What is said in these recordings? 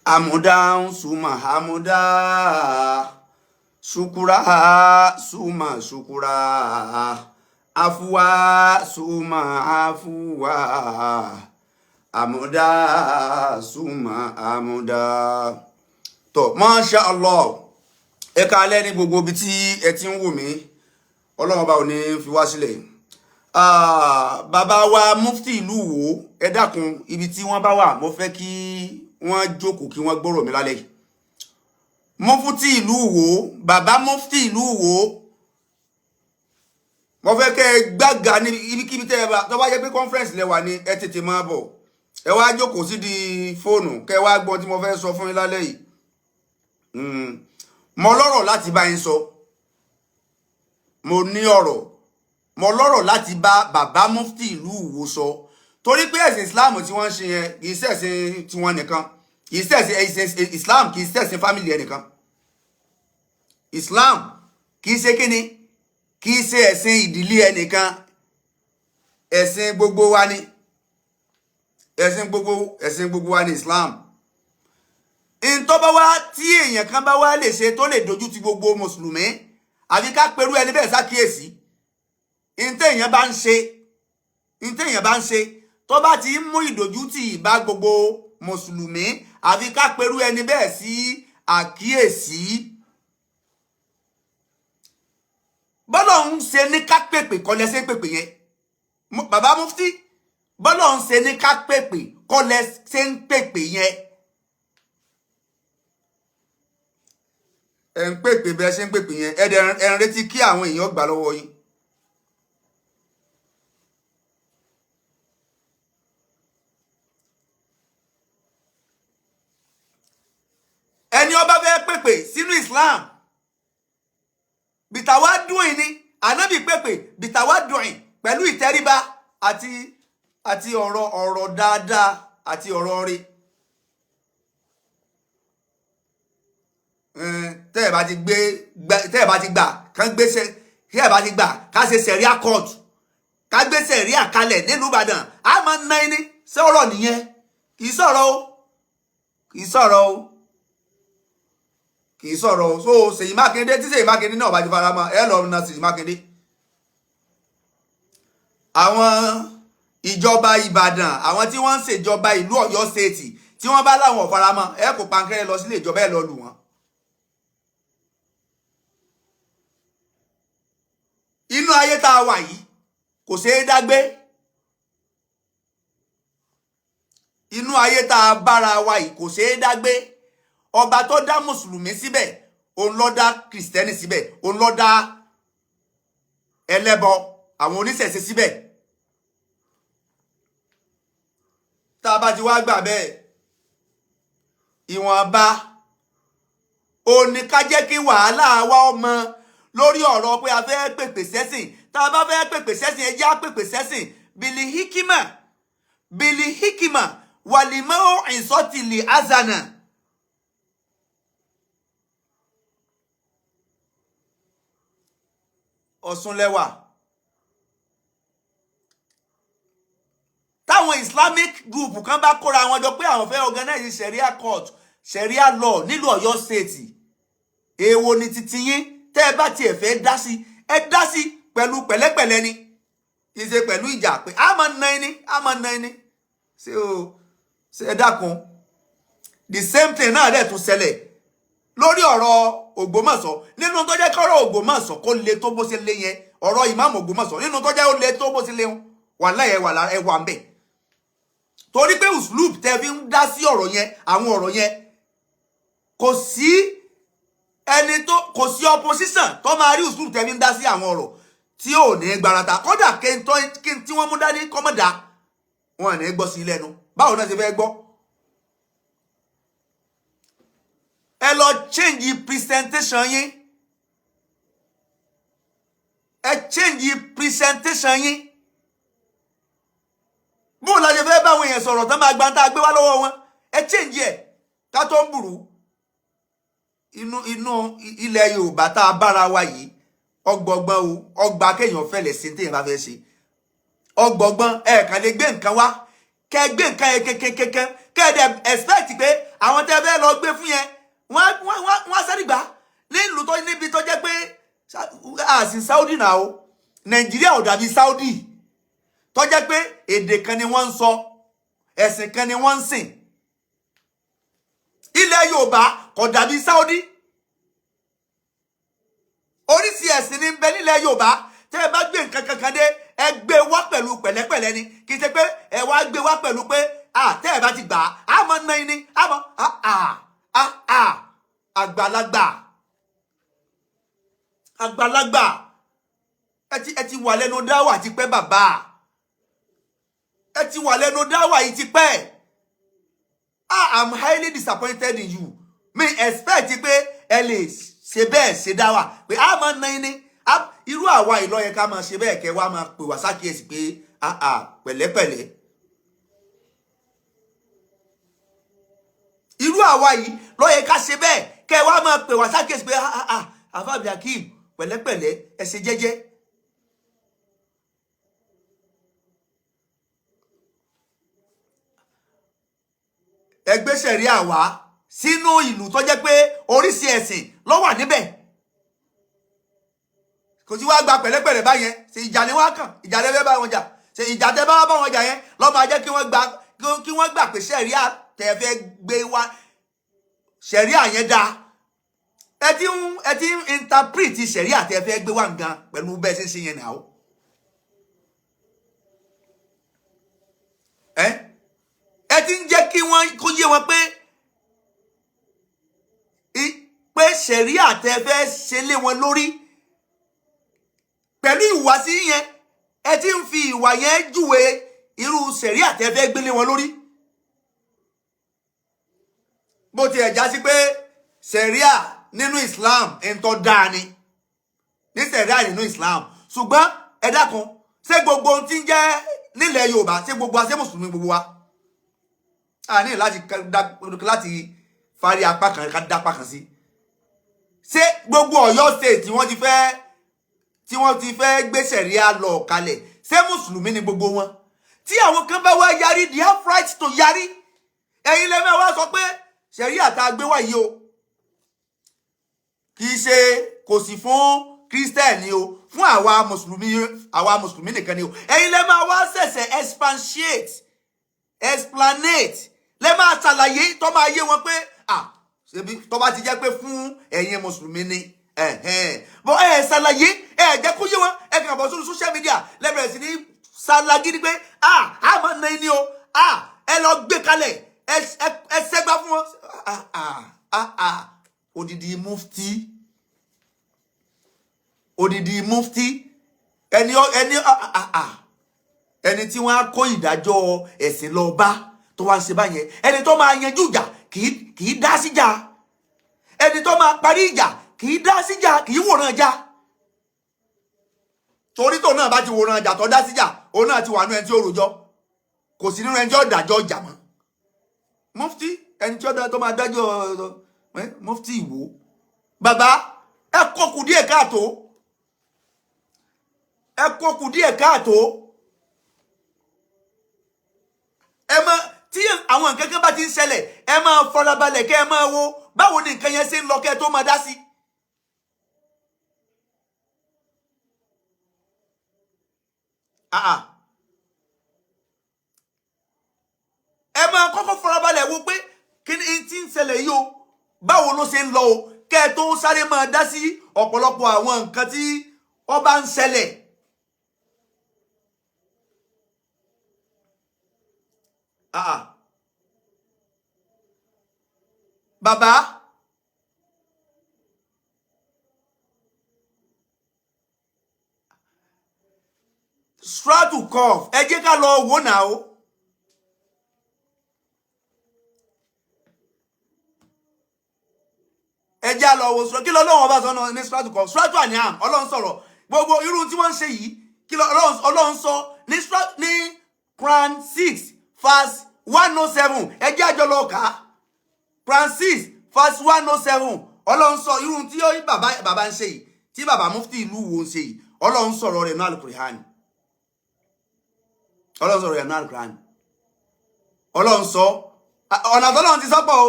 Àmúdá ń súnmọ́ àmúdá, ṣùkúrà súnmọ́ ṣùkúrà, àfúwá súnmọ́ àfúwá, àmúdá súnmọ́ àmúdá. Tó, masha Allah, ẹ káalẹ́ ní gbogbo ibi tí ẹ ti ń wò mí. Ọlọ́run ọba ò ní fi wá sílẹ̀. Bàbá wa mufti ìlú Ìwó, ẹ dákun, ibi tí wọ́n bá wà, mo fẹ́ kí wọ́n jókòó kí wọ́n gbọ́rọ̀ mi lálẹ́ yìí. Mufti ìlú Ìwó, bàbá mufti ìlú Ìwó, mo fẹ́ kẹ́ ẹ gbága ní ibikíbi tẹ́ ẹ bá, tó bá jẹ́ pé conference lẹ wà ní, ẹ tètè máa bọ̀, ẹ wá jókòó sí di fóònù, kẹ́ ẹ wá gbọ́n tí mo fẹ́ sọ fún yín lálẹ́ yìí. Mo lọ́rọ̀ láti bá yín sọ. Mo ní ọ̀rọ̀, mo lọ́rọ̀ láti bá bàbá mufti ìlú Ìwó sọ, torí pé ẹ̀sìn Islam tí wọ́n ń ṣe yẹn kì í ṣẹ̀sìn tiwọn nìkan, kì í ṣẹ̀sìn Islam, kì í ṣẹ̀sìn family ẹnìkan. Islam kì í ṣe kíni, kì í ṣe ẹ̀sìn ìdílé ẹnìkan. Ẹ̀sìn gbogbo wa ni, ẹ̀sìn gbogbo wa ni Islam. Ntọ́ bá wá tí èèyàn kan bá wá lè ṣe tó lè dojú ti gbogbo mùsùlùmí, àfi ká perú ẹni bẹ́ẹ̀ ṣàkíyèsí. Ntẹ́ èèyàn bá ń ṣe, ntẹ́ èèyàn bá ń ṣe tó bá ti ń mú ìdójútì bá gbogbo mùsùlùmí, àfi ká perú ẹni bẹ́ẹ̀ sí àkíyèsí. Bọ́lọ̀ ń ṣe ní ká pèpè kọ́lẹ́ ṣe ń pèpè yẹn. Bàbá mufti, bọ́lọ̀ ń ṣe ní ká pèpè kọ́lẹ́ ṣe ń pèpè yẹn. Ẹ̀ ń pèpè bẹ́ẹ̀ ṣe ń pèpè yẹn, ẹ̀ dẹ̀ ẹ̀ ń retí kí àwọn èèyàn gbà lọ́wọ́ yín. Ẹni ó bá fẹ́ pèpè sínú Islam, bìtàwá dùn ní ànábì pèpè bìtàwá dùn pẹ̀lú ìtẹríba àti ọ̀rọ̀ dáadáa àti ọ̀rọ̀ rí. Tẹ́ ẹ̀ bá ti gbé, tẹ́ ẹ̀ bá ti gbà kán gbéṣẹ́, tẹ́ ẹ̀ bá ti gbà ká ṣe sẹ̀ríà court, ká gbé sẹ̀ríà kalẹ̀ nílùú Ìbàdàn, á máa ná ẹni sọ̀rọ̀ nìyẹn. Kì í sọ̀rọ̀ o, kì í sọ̀rọ̀ o, kì í sọ̀rọ̀ o. So Ṣèyí Mákindé, tí Ṣèyí Mákindé náà bá ti fara mọ́, ẹ lọ́ọ́ na Ṣèyí Mákindé. Àwọn ìjọba Ìbàdàn, àwọn tí wọ́n ń ṣèjọba ìlú Ọ̀yọ́ State, tí wọ́n bá láwọn ò faramọ́, ẹ kó pankẹ́rẹ́ lọ sílé ìjọba, ẹ lọ lù wọ́n. Inú ayé tá a wà yìí kò ṣeé dágbé. Inú ayé tá a bára wa yìí kò ṣeé dágbé. Ọba tó dá mùsùlùmí síbẹ̀, òun ló dá kìrìsìtẹ́nì síbẹ̀, òun ló dá ẹlẹ́bọ, àwọn oníṣẹ̀ṣe síbẹ̀. Tá a bá ti wá gbà bẹ́ẹ̀, ìwọ̀nba òní ká jẹ́ kí wàhálà wa ọmọ lórí ọ̀rọ̀ pé a fẹ́ pèpè sẹ́sìn. Tá a bá fẹ́ pèpè sẹ́sìn, ẹ jẹ́ á pèpè sẹ́sìn bìlì hikima, bìlì hikima wàlìmọ́ ìsọtìlì azana. Ọ̀ṣun lẹ́wà táwọn Islamic group kan bá kóra wọn jọ pé àwọn fẹ́ organize sharia court, sharia law nílùú Ọ̀yọ́ State, èèwo ni titi yín? Tẹ́ ẹ bá tiẹ̀ fẹ́ dá sí, ẹ dá sí pẹ̀lú pẹ̀lẹ́pẹ̀lẹ́ ni, kì í ṣe pẹ̀lú ìjà pé a máa na ẹni, a máa na ẹni. Ṣé o ṣe? Ẹ dákun. The same thing náà dẹ̀ tún ṣẹlẹ̀ lórí ọ̀rọ̀ Ògbómọ̀ṣọ́. Nínú tó jẹ́ kọ́rọ̀ Ògbómọ̀ṣọ́ kó le tó bó ṣe le yẹn, ọ̀rọ̀ ìmáàmù Ògbómọ̀ṣọ́, nínú tó jẹ́ ó le tó bó ṣe le wàláhì, ẹwà ẹwà ń bẹ̀, torí pé uslub tẹ́ fi ń dá sí ọ̀rọ̀ yẹn, àwọn ọ̀rọ̀ yẹn, kò sí ẹni tó, kò sí opposition tó máa rí uslub tẹ́ fi ń dá sí àwọn ọ̀rọ̀ tí ò ní gbarata. Kódà kí n tí wọ́n mú dání kọ́mọ̀dá, wọn ní gbọ́ sí lẹ́nu. Báwo náà ṣe fẹ́ gbọ́? Ẹ lọ change presentation yín, ẹ change presentation yín. Bóun la ṣe fẹ́ báwọn èèyàn sọ̀rọ̀ tán máa gba tá a gbé wá lọ́wọ́ wọn? Ẹ change ẹ̀ ká tó ń bùrù. Inú ilẹ̀ Yorùbá tá a bára wa yìí, ọgbọgbọ́n o, ọgbà kéèyàn fẹ́lẹ̀ sí téèyàn bá fẹ́ ṣe ọgbọgbọ́n. Ẹ kàn lè gbé nǹkan wá, kẹ gbé nǹkan yẹn kékékéké, kẹ ẹ dẹ expect pé Àwọn tẹ́ fẹ́ lọ gbé fún yẹn, wọ́n á sáré gbà nílùú tó níbi tó jẹ́ pé àsìn Saudi náà o. Nàìjíríà ò dàbí Saudi, tó jẹ́ pé èdè kan ni wọ́n ń sọ, ẹ̀sìn kan ni wọ́n ń sìn. Ilẹ̀ Yorùbá kò dàbí Saudi. Oríṣi ẹ̀sìn ní bẹ nílẹ̀ Yorùbá. Tẹ́ ẹ bá gbé nǹkan kankan dé, ẹ gbé wá pẹ̀lú pẹ̀lẹ́pẹ̀lẹ́ ni. Kì í ṣe pé ẹ wá gbé wá pẹ̀lú pé tẹ́ ẹ bá ti gbà á, á mọ̀ ná ní á mọ̀ á. Àgbàlagbà, àgbàlagbà, ẹ ti wà lẹ́nu dáwà ti pẹ́. Bàbá, ẹ ti wà lẹ́nu dáwà yìí ti pẹ́. I'm highly disappointed in you. Mi ò expect pé ẹ lè ṣe bẹ́ẹ̀ ṣe dáwà pé a máa ná ní irú àwa ìlọ́yẹ ká máa ṣe bẹ́ẹ̀, kẹ́ wá máa pè wá sákìyèsí pé pẹ̀lẹ́pẹ̀lẹ́. Irú àwa yìí lọ́yẹ ká ṣe bẹ́ẹ̀, kẹ́ wá máa pè wá sákìyèsí pé àfa Abdulhakeem, pẹ̀lẹ́pẹ̀lẹ́, ẹ ṣe jẹ́jẹ́. Ẹgbẹ́ sẹ̀ríà wá sínú ìlú tó jẹ́ pé oríṣi ẹ̀sìn ló wà níbẹ̀, kò sí wá gba pẹ̀lẹ́pẹ̀lẹ́ báyẹn. Ṣe ìjà ni wọ́n kàn? Ìjà lẹ́fẹ́ bá wọn jà? Ṣe ìjà tẹ́ bá bá wọn jà yẹn ló máa jẹ́ kí wọ́n gbà pé sẹ̀ríà tẹ́ fẹ́ gbé wá, sẹ̀ríà yẹn dáa? Ẹ ti ń interpret sẹ̀ríà tẹ́ fẹ́ gbé wá nǹkan pẹ̀lú bẹ́ẹ̀ ṣe ń ṣe yẹn náà. Ẹ ti ń jẹ́ kí wọ́n kó yé wọn pé sẹ̀ríà tẹ́ fẹ́ ṣe lé wọn lórí pẹ̀lú ìhùwàsí yẹn, ẹ ti ń fi ìwà yẹn júwe irú sẹ̀ríà tẹ́ fẹ́ gbélé wọn lórí. Bó tiẹ̀ já sí pé sẹ̀ríà nínú Islam ń tọ́ dáa ni ní sẹ̀ríà nínú Islam, ṣùgbọ́n ẹ dákun, ṣé gbogbo ohun tí ń jẹ́ nílẹ̀ Yorùbá, ṣé gbogbo wa, ṣé mùsùlùmí gbogbo wa? A ní láti fárí apá kan ká dá apá kan sí. Ṣé gbogbo Ọ̀yọ́ State tí wọ́n ti fẹ́ gbé sẹ̀ríà lọ kalẹ̀, ṣé mùsùlùmí ni gbogbo wọn? Tí àwọn kan bá wá yarí, they have right to yarí. Ẹ̀yin lẹ́mẹ̀ wá sọ pé sẹ̀ríà tá a gbé wá yìí o, kì í ṣe kò sì fún kírísítẹ́nì o, fún àwa mùsùlùmí, àwa mùsùlùmí nìkan ni o. Ẹ̀yin lẹ́ máa wá ṣẹ̀ṣẹ̀ expatiate, explanate, lẹ́ máa ṣàlàyé tó máa yé wọn pé ṣebí tó bá ti jẹ́ pé fún ẹ̀yin mùsùlùmí ni bọ́. Ẹ ṣàlàyé, ẹ jẹ́ kó yé wọn. Ẹ kàn bọ̀ sórí social media, lẹ́bẹ̀rẹ̀ sí ní ṣàlàgídí pé máa na ẹni o, ẹ lọ gbé kalẹ̀, ẹ ṣẹ́gbá fún wọn. Odidi mufti, odidi mufti, ẹni tí wọ́n á kó ìdájọ́ ẹ̀sìn lọ bá tó wá ń ṣe báyẹn. Ẹni tó máa yanjú ìjà kì í dá síjà. Ẹni tó máa parí ìjà kì í dá síjà, kì í wòran ìjà. Torí tóun náà bá ti wòran ìjà, tó dá síjà, òun náà ti wà nínú ẹni tí ó rojọ́, kò sí nínú ẹni tí ó dájọ́ ìjà mọ́. Mufti, ẹni tí ó dá tó máa dájọ́, mufti Ìwó, bàbá, ẹ kọkù díẹ̀ káàtó, ẹ kọkù díẹ̀ káàtó. Ẹ mọ tí àwọn nǹkan kan bá ti ń ṣẹlẹ̀, ẹ máa farabalẹ̀ kẹ́ ẹ máa wo báwo ni nǹkan yẹn ṣe ń lọ kẹ́ ẹ tó máa dá sí. Ah ah. Ẹ máa kọ́kọ́ farabalẹ̀ wo pé kí ni tí ń ṣẹlẹ̀ yìí o, báwo ló ṣe ń lọ o, kẹ́ ẹ tó sáré máa dá sí ọ̀pọ̀lọpọ̀ àwọn nǹkan tí wọ́n bá ń ṣẹlẹ̀. Ah ah. Bàbá, Suratu Qaf, ẹ jẹ́ ká lọ wò náà o. Ẹ jẹ́ á lọ wo kí lọ́lọ́run ọba sọ náà ní Suratu Qaf, Suratu An'am. Ọlọ́run sọ̀rọ̀ gbogbo irú tí wọ́n ń ṣe yìí. Kí Ọlọ́run sọ ní Quran 6 verse 107? Ẹ jẹ́ àjọ lọ kà á. Quran 6 verse 107. Ọlọ́run sọ irú tí bàbá ń ṣe yìí, tí bàbá mufti ìlú wo ń ṣe yìí. Ọlọ́run sọ̀rọ̀ rẹ̀ ní Al-Qur'an. Ọlọ́run sọ̀rọ̀ rẹ̀ ní Al-Qur'an. Ọlọ́run sọ ọ̀nà tọ́lọ́run ti sọ́pọ̀ o.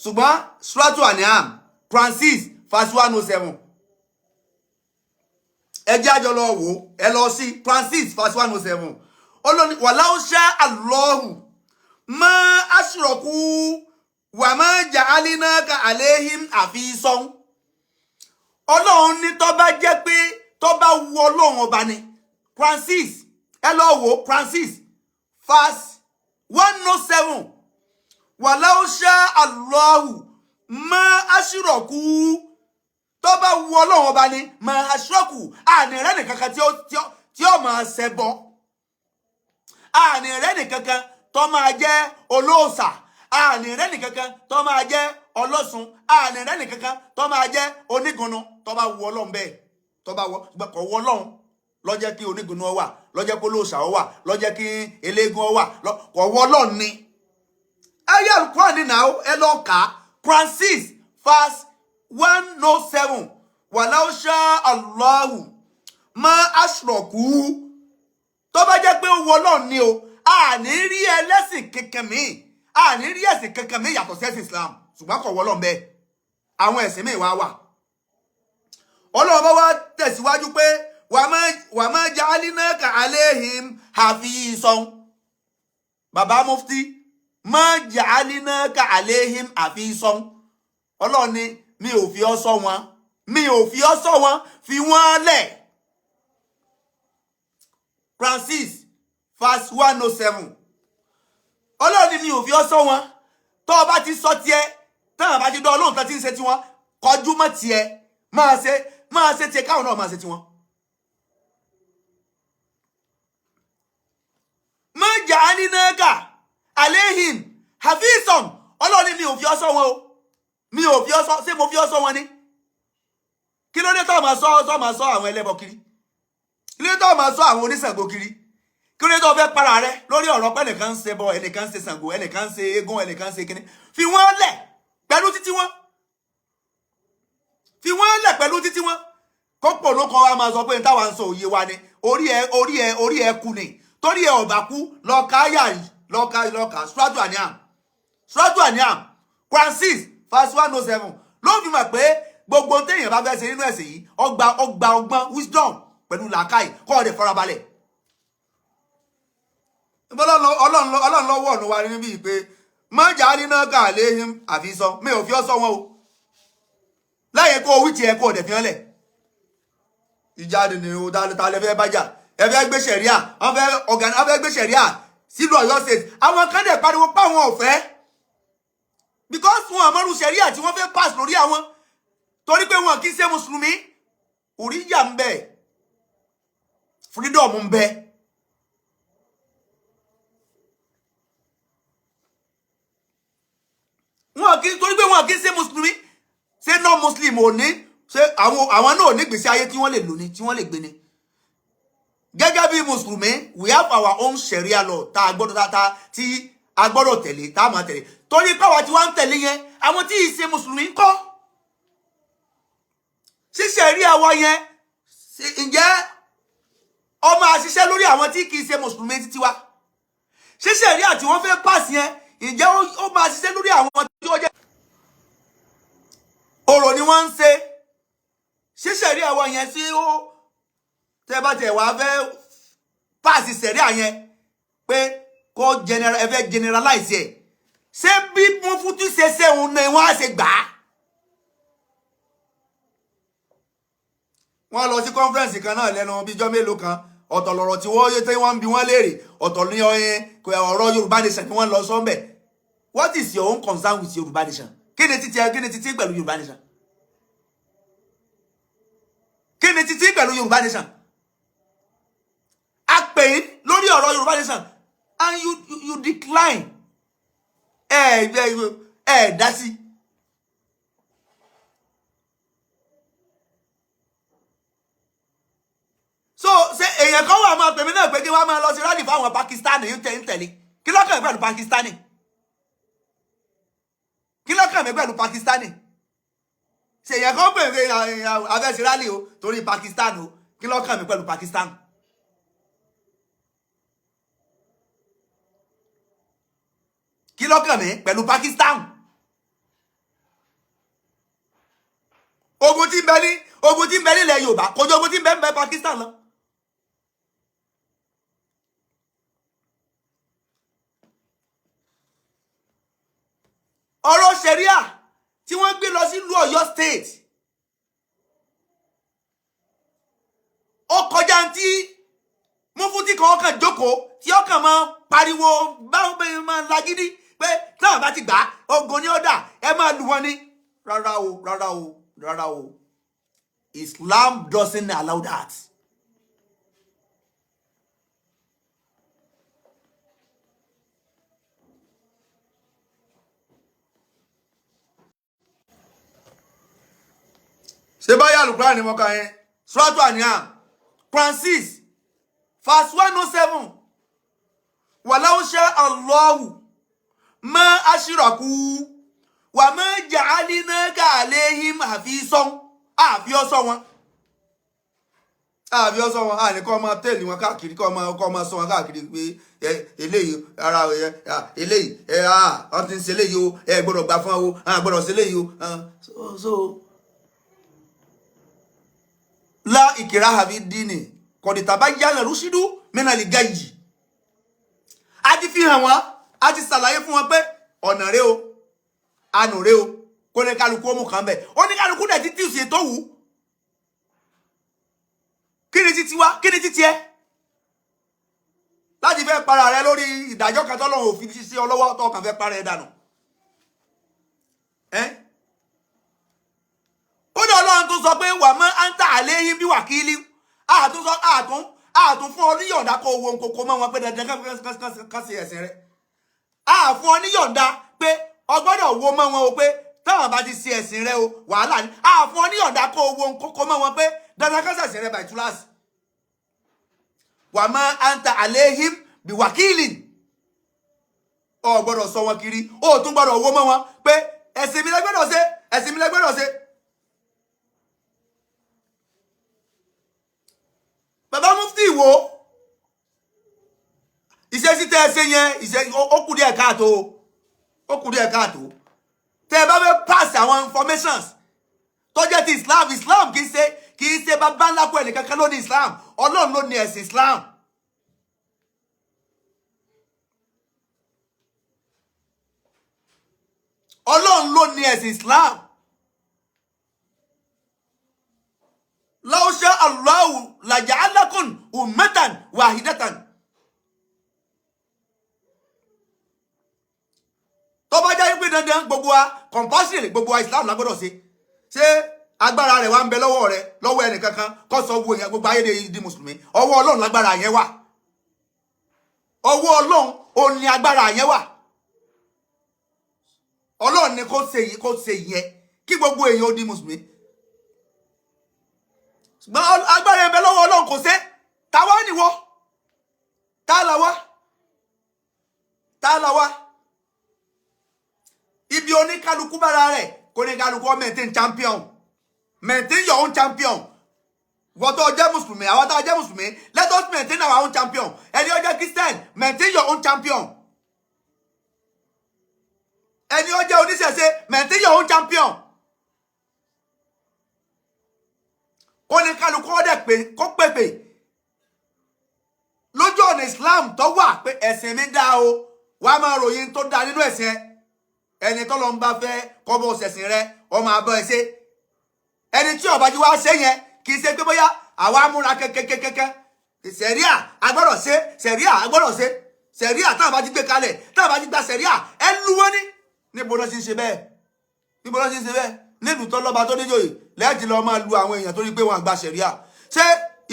Ṣùgbọ́n Suratu An'am, Quran 6 verse 107, ẹ jẹ́ àjọ lọ wò ó. Ẹ lọ sí Quran 6 verse 107. Ọlọ́ni walau sha Allahu ma ashraku wa ma ja'alnaka alayhim hafizan. Ọlọ́run ní tó bá jẹ́ pé tó bá wu Ọlọ́run ọba ni. Quran 6, ẹ lọ wò ó, Quran 6 verse 107. Walau sha Allahu ma ashraku, tó bá wu Ọlọ́run ọba ni, ma ashraku, àní rẹ́ nìkankan tí ó máa ṣẹbọ, àní rẹ́ nìkankan tó máa jẹ́ olóòṣà, àní rẹ́ nìkankan tó máa jẹ́ ọlọ́sùn, àní rẹ́ nìkankan tó máa jẹ́ onígunnu. Tó bá wu Ọlọ́run bẹ́ẹ̀, tó bá wọ kọ̀ wọ Ọlọ́run ló jẹ́ kí onígunnu ọ wà, ló jẹ́ kí olóòṣà ọ wà, ló jẹ́ kí eléégún ọ wà. Kọ̀ wọ Ọlọ́run ni. Ayé Alukuran ni náà, ẹ lọ kà á. Quran 6 verse 107. Walau sha Allahu ma ashraku, tó bá jẹ́ pé ó wọ Ọlọ́run ni o, àní rí ẹlẹ́sìn kankan míì, àní rí ẹ̀sìn kankan míì yàtọ̀ sí ẹ̀sìn Islam. Ṣùgbọ́n kò wọ Ọlọ́run bẹ́ẹ̀, àwọn ẹ̀sìn míì wá wà. Ọlọ́run bá wá tẹ̀síwájú pé wa ma ja'alnaka alayhim hafizan. Bàbá mufti, ma ja'alnaka alayhim hafizan, Ọlọ́run ni mi ò fi ọ́ sọ wọn, mi ò fi ọ́ sọ wọn, fi wọ́n lẹ̀. Quran 6 verse 107. Ọlọ́run ni mi ò fi ọ́ sọ wọn. Tó o bá ti sọ tiẹ̀, táwọn bá ti dán Ọlọ́run tán ti ń ṣe tiwọn, kọjú mọ́ tiẹ̀, máa ṣe, máa ṣe tiẹ̀, káwọn náà máa ṣe tiwọn. Ma ja'alnaka alayhim hafizan. Ọlọ́run ni mi ò fi ọ́ sọ wọn o, mi ò fi ọ́ sọ. Ṣé mo fi ọ́ sọ wọn ni? Kí ló dé tó máa sọ àwọn ẹlẹ́bọ kiri? Kí ló dé tó máa sọ àwọn oníṣàngó kiri? Kí ló dé tó fẹ́ para rẹ lórí ọ̀rọ̀ pé ẹnìkan ń ṣẹbọ, ẹnìkan ń ṣe Ṣàngó, ẹnìkan ń ṣe eégún, ẹnìkan ń ṣe kíní? Fi wọ́n lẹ̀ pẹ̀lú títí wọn, fi wọ́n lẹ̀ pẹ̀lú títí wọn. Kópò ló kọ́ wa máa sọ pé táwa ń sọ òye wa ni. Orí ẹ, orí ẹ, orí ẹ kú ni. Torí ẹ ọ̀bà kú, lọ́ọ̀ká yà yìí, lọ́ọ̀ká, lọ́ọ̀ká Suratu An'am, Suratu An'am, Quran 6 verse 107. Ló fi mọ̀ pé gbogbo téèyàn bá fẹ́ ṣe nínú ẹ̀sìn yìí, ọgbà ọgbà ọgbọ́n, wisdom pẹ̀lú làákàyè kọ́ ọ̀dẹ̀ farabalẹ̀. Ọlọ́run lọ́wọ́ ọ̀nà wa níbí pé má jà á níná ká léhìn àfi sọ, mi ò fi ọ́ sọ wọn o. Láyé kó o wí tiẹ̀, kó o dẹ̀ fi hàn lẹ̀. Ìjáde ni o. Ta lẹ fẹ́ bájà? Ẹ fẹ́ gbé sẹ̀ríà, wọ́n fẹ́ ọ̀gá, wọ́n fẹ́ gbé sẹ̀ríà sílùú Ọ̀yọ́ State. Àwọn kan dẹ̀ pariwo pé àwọn ò fẹ́ because wọn àmọ́rù sẹ̀ríà tí wọ́n fẹ́ pass lórí àwọn, torí pé wọn kì í ṣe mùsùlùmí. Òríyà ń bẹ, freedom ń bẹ. Wọn kì í, torí pé wọn kì í ṣe mùsùlùmí. Ṣé non-muslim ò ní ṣé àwọn náà ò ní gbèsè ayé tí wọ́n lè lò ní, tí wọ́n lè gbé ni? Gẹ́gẹ́ bí mùsùlùmí, we have our own sharia law tá a gbọ́dọ̀ tá tí a gbọ́dọ̀ tẹ̀lé, tá a máa tẹ̀lé, torí pé àwa tí wọ́n ń tẹ̀lé yẹn, àwọn tí ì ṣe mùsùlùmí ń kọ́ ṣí sharia wa yẹn, ǹjẹ́ ó máa ṣiṣẹ́ lórí àwọn tí kì í ṣe mùsùlùmí títí wa? Ṣí sharia tí wọ́n fẹ́ pass yẹn, ǹjẹ́ ó máa ṣiṣẹ́ lórí àwọn tí ó jẹ́ orò ni wọ́n ń ṣe? Ṣí sharia wa yẹn sí ó tẹ́ bá tẹ̀ wá fẹ́ pass sharia yẹn pé kó general, ẹ fẹ́ generalize ẹ̀, ṣé bí mufti ṣe ṣéun ni wọ́n á ṣe gbà á? Wọ́n lọ sí conference kan náà lẹ́nu bíjọ́ mélòó kan. Ọ̀tọ̀ lọ̀rọ̀ tí wọ́n yé tí wọ́n ń bi wọ́n léèrè, ọ̀tọ̀ ní ọ̀rọ̀ Yorùbá nation ni wọ́n lọ sọ́ńbẹ̀. What is your own concern with Yorùbá nation? Kí ni títí ẹ, kí ni títí pẹ̀lú Yorùbá nation? Kí ni títí pẹ̀lú Yorùbá nation? A pè é lórí ọ̀rọ̀ Yorùbá nation and you decline. Ẹ ẹ ẹ dá sí. So ṣe èèyàn kan wà máa pèmí náà pé kí wọ́n máa lọ sí rally fáwọn Pakistani ń tẹ̀ ń tẹ̀lé? Kí ló kàn mí pẹ̀lú Pakistani? Kí ló kàn mí pẹ̀lú Pakistani? Ṣe èèyàn kan pè mí abẹ́ sí rally o torí Pakistan o? Kí ló kàn mí pẹ̀lú Pakistan? Kí ló kàn mí pẹ̀lú Pakistan? Ogun tí ń bẹ nílẹ̀ Yorùbá kò ju ogun tí ń bẹ Pakistan lọ. Ọ̀rọ̀ ṣẹ̀ríà tí wọ́n gbé lọ sílùú Ọ̀yọ́ State, ó kọjá tí mufti kan ọkàn jókòó tí ọkàn máa pariwo, báwọn bẹ́ẹ̀ máa lagídí pé táwọn bá ti gbà á, ogun ní ọ̀dà, ẹ máa lù wọ́n ní. Rárá o, rárá o, rárá o. Islam doesn't allow that. Ṣé báyà Al-Qur'an ni mo kà yẹn? Suratu An'am, Quran 6 verse 107. Walau sha Allahu ma ashraku wa ma ja'alnaka alayhim hafizan. Àfi ọsọ wọn, àfi ọsọ wọn, àní kọ́ máa tẹ̀lé wọn káàkiri, kọ́ máa sọ wọn káàkiri pé ẹ eléyìí ara ẹ eléyìí ẹ à wọ́n ti ń ṣe eléyìí o, ẹ gbọ́dọ̀ gbà fún ọ o, à gbọ́dọ̀ ṣe eléyìí o. So la ikraha fi dini qad tabayyana rushdu minal gayyi. A ti fi hàn wọ́n, a ti ṣàlàyé fún wọn pé ọ̀nà rẹ o, ànù rẹ o, kó ní kálukú ó mú kan bẹ̀, ó ní kálukú dẹ̀ ti tí ì ṣe tó wù ú. Kí ni títí wá? Kí ni títí ẹ láti fẹ́ para rẹ lórí ìdájọ́ kan tọ́lọ́run òfin sí ọ lọ́wọ́, tó kàn fẹ́ para ẹ dànù ẹ́? Kódà Ọlọ́run tó sọ pé wa ma anta alayhim bi wakili. Àtún sọ àtún fún ọ níyọ̀ǹda kó wo nkoko mọ́ wọn pé dandan kán ṣe ẹ̀sìn rẹ. Àfún ọ níyọ̀ǹda pé o gbọ́dọ̀ wo mọ́ wọn o, pé táwọn bá ti ṣe ẹ̀sìn rẹ o, wàhálà ni. Àfún ọ níyọ̀ǹda kó wo nkoko mọ́ wọn pé dandan kán ṣe ẹ̀sìn rẹ by túláàsì. Wa ma anta alayhim bi wakili. O gbọ́dọ̀ sọ wọn kiri, o tún gbọ́dọ̀ wo mọ́ wọn pé ẹ̀sìn mi lẹ gbọ́dọ̀ ṣe, ẹ̀sìn mi lẹ gbọ́dọ̀ ṣe. Bàbá Mufti Ìwó, ìṣesí tẹ́ ẹ ṣe yẹn, ìṣe ó kù díẹ̀ káàtó, ó kù díẹ̀ káàtó. Tẹ́ ẹ bá fẹ́ pass àwọn informations tó jẹ́ ti Islam, Islam kì í ṣe bàbá ńlá kó ẹnìkankan ló ní Islam. Ọlọ́run ló ní ẹ̀sìn Islam. Ọlọ́run ló ní ẹ̀sìn Islam. Law sha Allahu laja'alakum ummatan wahidatan. Tó bá jẹ́ pé dandan gbogbo wa compulsory, gbogbo wa Islam la gbọ́dọ̀ ṣe, ṣé agbára rẹ̀ wá ń bẹ lọ́wọ́ rẹ̀, lọ́wọ́ ẹnìkankan kó sọ wo yẹn gbogbo ayé di mùsùlùmí? Ọwọ́ Ọlọ́run lágbára yẹn wà. Ọwọ́ Ọlọ́run ò ní agbára yẹn wà. Ọlọ́run ni kó ṣe yìí, kó ṣe yẹn, kí gbogbo èèyàn ó di mùsùlùmí. Ṣùgbọ́n agbára yẹn bẹ lọ́wọ́ Ọlọ́run, kò ṣe. Táwa nìwọ? Tá la wá? Tá la wá? Ibi oníkálukú bára rẹ̀, kó ní kálukú ọ maintain champion, maintain your own champion. Wọ́n tó jẹ́ mùsùlùmí, àwọn tó jẹ́ mùsùlùmí, let us maintain our own champion. Ẹni ó jẹ́ Christian, maintain your own champion. Ẹni ó jẹ́ oníṣẹ̀ṣe, maintain your own champion. Kó ní kálukú ọdẹ pé kó pèpè lójú ọ̀nà Islam tó wà pé ẹ̀sìn mi dá o, wàá máa ròyìn tó dá nínú ẹ̀sìn ẹ. Ẹni tó lọ ń bá fẹ́ kọ́bọ̀ ṣẹ̀sìn rẹ, ọmọ abọ́ ẹ ṣe. Ẹni tí ọba jí wá ṣe yẹn, kì í ṣe pé bóyá àwa múra kẹ́kẹ́kẹ́kẹ́ sẹ̀ríà agbọ́dọ̀ ṣe, sẹ̀ríà agbọ́dọ̀ ṣe, sẹ̀ríà táwọn bá ti gbé kalẹ̀, táwọn bá ti gba sẹ̀ríà, ẹ lu wọ́n ní. Níbo ló ti ń ṣe bẹ́ẹ̀? Níbo ló ti ń ṣe bẹ́ẹ̀? Nílùú tó lọ́ba tó níjòyè lẹ́ẹ̀tì lọ́ọ́ máa lu àwọn èèyàn torí pé wọ́n àgbà sẹ̀ríà. Ṣé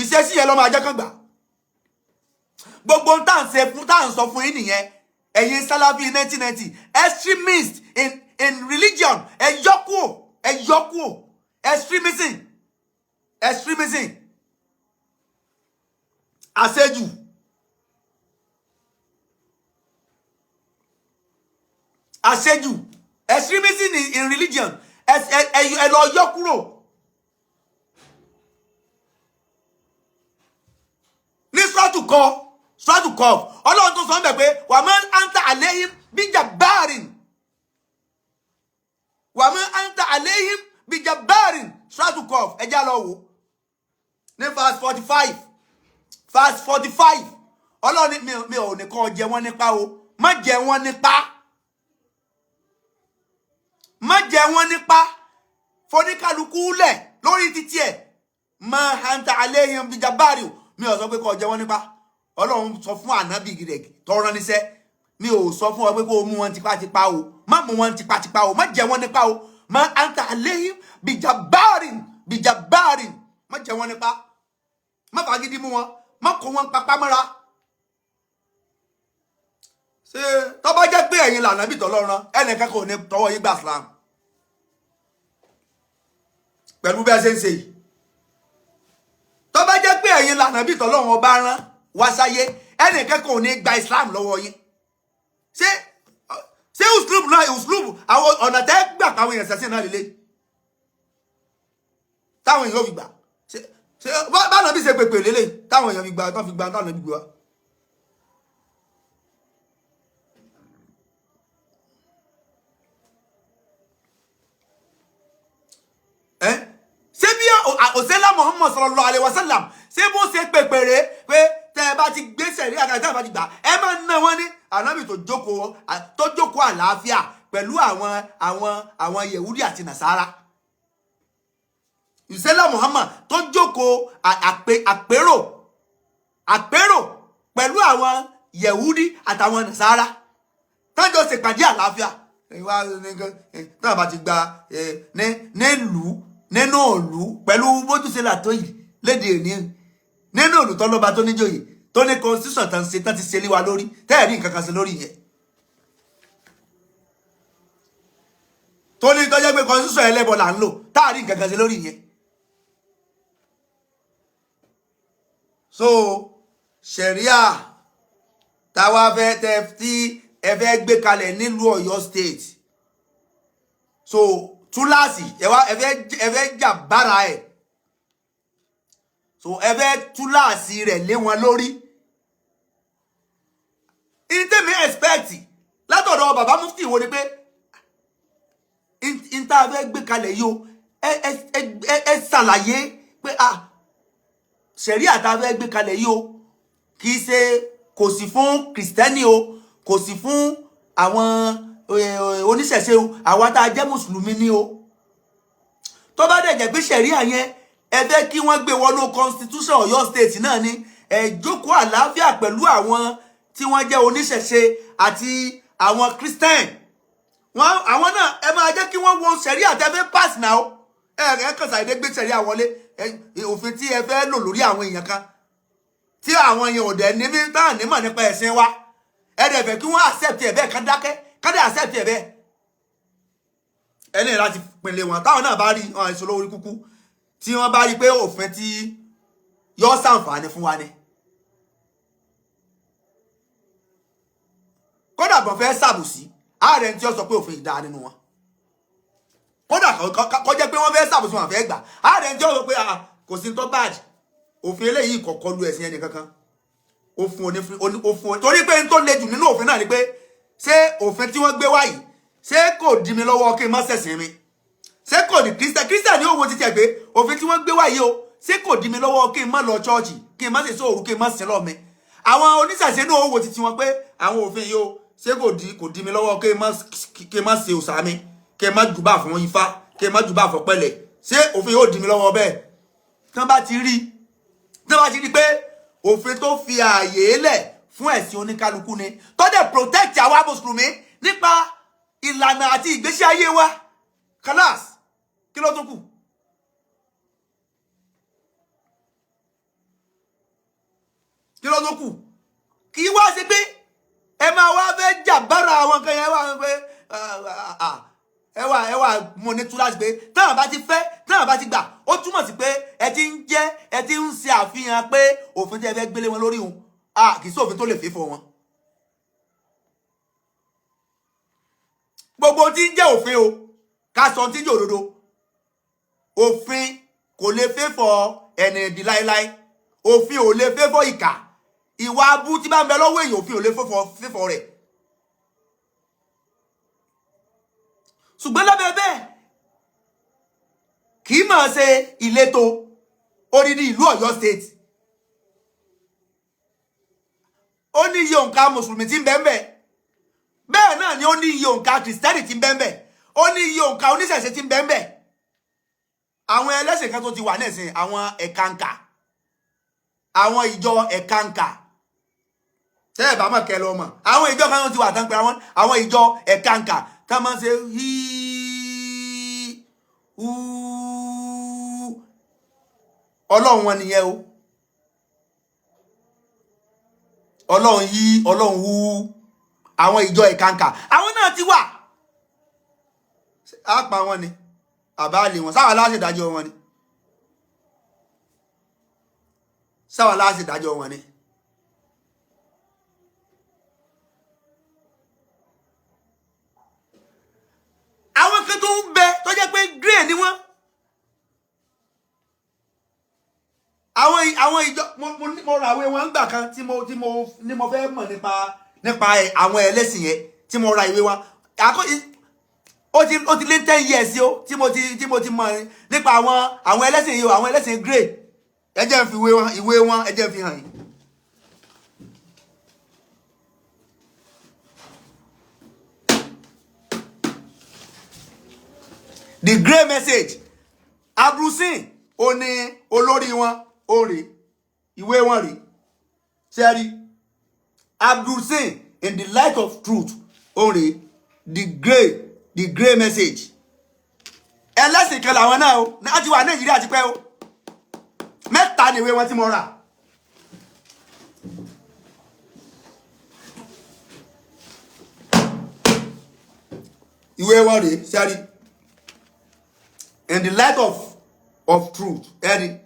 ìṣesí yẹn lọ́ máa jẹ́ kán gbà? Gbogbo tá à ń ṣe fún, tá à ń sọ fún yín nìyẹn. Ẹ̀yin Salafi 1990 extremist in religion, ẹ yọ kúò, ẹ yọ kúò. Extremism, extremism, àṣejù. Àṣejù, extremism in religion, ẹ lọ yọ kúrò. Ní sọ́ọ̀tù kọ, sọ́ọ̀tù kọ, Ọlọ́run tó sọ ń bẹ̀ pé wa ma anta alayhim bijabbarin, wa ma anta alayhim bijabbarin. Suratu Qaf, ẹ já lọ wò ní verse 45, verse 45. Ọlọ́run ní mi ò ní kọ́ jẹ wọ́n nípa o. Má jẹ wọ́n nípa, má jẹ wọ́n nípa. Foníkálukú lẹ̀ lórí títí ẹ̀. Ma anta alayhim bijabari. Mi ò sọ pé kó jẹ wọ́n nípa. Ọlọ́run sọ fún ànábì rẹ̀ tọrọ níṣẹ́, mi ò sọ fún ọ pé kó o mú wọn tipátipá o. Má mú wọn tipátipá o, má jẹ wọn nípa o. Ma anta alayhim bijabarin, bijabarin. Má jẹ wọn nípa, má fagídí mú wọn, má kó wọn papá mọ́ra. Ṣé tó bá jẹ́ pé ẹ̀yin lànàbì tọ́lọ́run, ẹnìkan kò ní tọwọ́ yín gbà Islam pẹ̀lú bí ẹ ṣe ń ṣe yìí? Tó bá jẹ́ pé ẹ̀yin lànàbì tọ́lọ́run ọba rán wá sáyé, ẹnìkan kò ní gba Islam lọ́wọ́ yín. Ṣé uslub náà, uslub àwọn ọ̀nà tẹ́ gbà káwọn èèyàn ṣẹ̀sìn náà lélẹ̀ táwọn èèyàn fi gbà? Ṣé báwọn bí ṣe pèpè lélẹ̀ táwọn èèyàn fi gbà, tán fi gbà táwọn èèyàn fi gbà? Ẹ ṣé bí òṣèlá Muhammad sallallahu alaihi wasallam, ṣé bó ṣe pèpèrè pé tẹ ẹ bá ti gbé sẹ̀rí àkàtà, tẹ ẹ bá ti gbà, ẹ máa ń ná wọn ní? Ànábì tó jókòó àlàáfíà pẹ̀lú àwọn Yehudi àti Nasara, ìṣẹ̀lá Muhammad tó jókòó àpérò pẹ̀lú àwọn Yehudi àtàwọn Nasara, tájọ ṣèpàdé àlàáfíà ìwà táwọn bá ti gba ní nílùú, nínú òlú, pẹ̀lú bójúṣe làtó yìí léde òní, nínú òlú tó lọ́ba, tó níjòyè, tó ní constitution tán ṣe, tán ti ṣe lé wa lórí, tẹ́ẹ̀rí nǹkan kan ṣe lórí yẹn, tó ní tọ́jọ́ pé constitution ẹlẹ́bọ̀ là ń lò, táàrí nǹkan kan ṣe lórí yẹn. So ṣẹ̀ríà táwa fẹ́ tẹ tí ẹ fẹ́ gbé kalẹ̀ nílùú Ọ̀yọ́ State, so túláàsì ẹ wá ẹ fẹ́ jà bára ẹ̀, so ẹ fẹ́ túláàsì rẹ̀ lé wọn lórí. Ìtẹ̀mí expect látọ̀dọ̀ bàbá mufti wo ni pé n tá a fẹ́ gbé kalẹ̀ yìí o, ẹ ṣàlàyé pé ah, ṣẹ̀ríà tá a fẹ́ gbé kalẹ̀ yìí o, kì í ṣe, kò sí fún kìrìsìtẹ́nì o, kò sí fún àwọn oníṣẹ̀ṣe o, àwa tá a jẹ́ mùsùlùmí ni o. Tó bá dẹ̀ jẹ́ pé ṣẹ̀ríà yẹn ẹ fẹ́ kí wọ́n gbé wọnú constitution Ọ̀yọ́ State náà ni, ẹ jókòó àlàáfíà pẹ̀lú àwọn tí wọ́n jẹ́ oníṣẹ̀ṣe àti àwọn Christian wọn. Àwọn náà, ẹ máa jẹ́ kí wọ́n wo ṣẹ̀ríà tẹ́ fẹ́ pass now. Ẹ kàn ṣàìdé gbé ṣẹ̀ríà wọlé, òfin tí ẹ fẹ́ lò lórí àwọn èèyàn kan tí àwọn èèyàn ò dẹ̀ ní bí táwọn nímọ̀ nípa ẹ̀sìn wa, ẹ dẹ̀ fẹ́ kí wọ́n accept ẹ̀ bẹ́ẹ̀, kán dákẹ́, kán dẹ̀ accept ẹ̀ bẹ́ẹ̀. Ẹ ní láti pinle wọn. Táwọn náà bá rí wọn àìsàn lórí kúkú, tí wọ́n bá rí pé òfin tí yọ ṣàǹfààní fún wa ni, kódà bọ́n fẹ́ ṣàbùsí, ààrẹ tí ó sọ pé òfin ìdá nínú wọn, kódà kó jẹ́ pé wọ́n fẹ́ ṣàbùsí, wọn fẹ́ gbà, ààrẹ tí ó sọ pé ah, kò sí tó bad, òfin eléyìí kọ̀kọ́ lu ẹ̀sìn ẹnì kankan. Òfin òní òfin òní, torí pé n tó le jù nínú òfin náà ni pé, ṣé òfin tí wọ́n gbé wá yìí, ṣé kò dí mi lọ́wọ́ kí n má ṣẹ̀sìn mi? Ṣé kò ní Christian ní òwò títí ẹ̀ pé òfin tí wọ́n gbé wá yìí o, ṣé kò dí mi lọ́wọ́ kí n má lọ chọ́ọ̀chì, kí n má ṣe sóòrù, kí n má sin lọ́ mi? Àwọn oníṣàṣe náà òwò títí wọn pé àwọn òfin yìí o, ṣé kò dí mi lọ́wọ́ kí n má ṣe òòṣà mi, kí n má júbà fún Ifá, kí n má júbà fún Pẹ̀lẹ́? Ṣé òfin yóò dí mi lọ́wọ́ bẹ́ẹ̀? Tí wọ́n bá ti rí pé òfin tó fi ààyè lẹ̀ fún ẹ̀sìn oníkálukú ni, tó dẹ̀ protect àwa mùsùlùmí nípa ìlànà àti ìgbésí ayé wa, khalas, kí ló tún kù? Kí ló tún kù? Kì í wá ṣe pé ẹ máa wá fẹ́ jà bára àwọn kan yẹn wá pé ẹ wà mo ní túláàsì pé táwọn bá ti fẹ́, táwọn bá ti gbà, ó túmọ̀ sí pé ẹ ti ń jẹ́, ẹ ti ń ṣe àfihàn pé òfin tí ẹ fẹ́ gbélé wọn lórí òun kì í sí òfin tó lè fẹ́ fọ wọn. Gbogbo tí ń jẹ́ òfin o, ká sọ tí ń jẹ́ òdodo, òfin kò lè fẹ́ fọ ẹni ibi láéláé. Òfin ò lè fẹ́ fọ ìkà, ìwà abú tí bá ń bẹ lọ́wọ́ èèyàn, òfin ò lè fẹ́ fọ rẹ̀. Ṣùgbọ́n lábẹ́ bẹ́ẹ̀, kì í mọ̀ ṣe ìletò odidi ìlú Ọ̀yọ́ State. Ó ní iye òǹkà mùsùlùmí tí ń bẹ ńbẹ̀, bẹ́ẹ̀ náà ni ó ní iye òǹkà kìrìsìtẹ́nì tí ń bẹ ńbẹ̀, ó ní iye òǹkà oníṣẹ̀ṣe tí ń bẹ ńbẹ̀. Àwọn ẹlẹ́sìn kan tó ti wà nísìn, àwọn ẹ̀kànkà, àwọn ìjọ ẹ̀kànkà, tẹ́ ẹ̀ bá mọ̀ kẹ́ lọ mọ̀, àwọn ìjọ kan tó ti wà tán pé àwọn ìjọ ẹ̀kànkà tá máa ń ṣe híí húú, ọlọ́run wọn nìyẹn o. Ọlọ́run yí, ọlọ́run wú, àwọn ìjọ ìkànkà, àwọn náà ti wà. Á pa wọn ni àbá lè wọn sáwà láṣẹ ìdájọ́ wọn ni, sáwà láṣẹ ìdájọ́ wọn ni. Àwọn kan tó ń bẹ tó jẹ́ pé grey ni wọ́n. Àwọn ìjọ mo ra ìwé wọn gbà kan tí mo ní mo fẹ́ mọ̀ nípa àwọn ẹlẹ́sìn yẹn tí mo ra ìwé wọn. Ó ti lé 10 years o tí mo ti mọ̀ nípa àwọn ẹlẹ́sìn yìí o, àwọn ẹlẹ́sìn grey. Ẹ jẹ́ n fi ìwé wọn, ẹ jẹ́ n fi hàn yín. The Grey Message, Abrusin ó ní olórí wọn, ó rè ìwé wọn rè sẹ́rí. Abdulsin, In the Light of Truth, ó rè the Grey Message. Ẹlẹ́sìn kan làwọn náà o, láti wà Nàìjíríà ti pẹ́ o. Mẹ́ta ni ìwé wọn tí mo rà. Ìwé wọn rèé sẹ́rí, In the Light of Truth, ẹ̀rí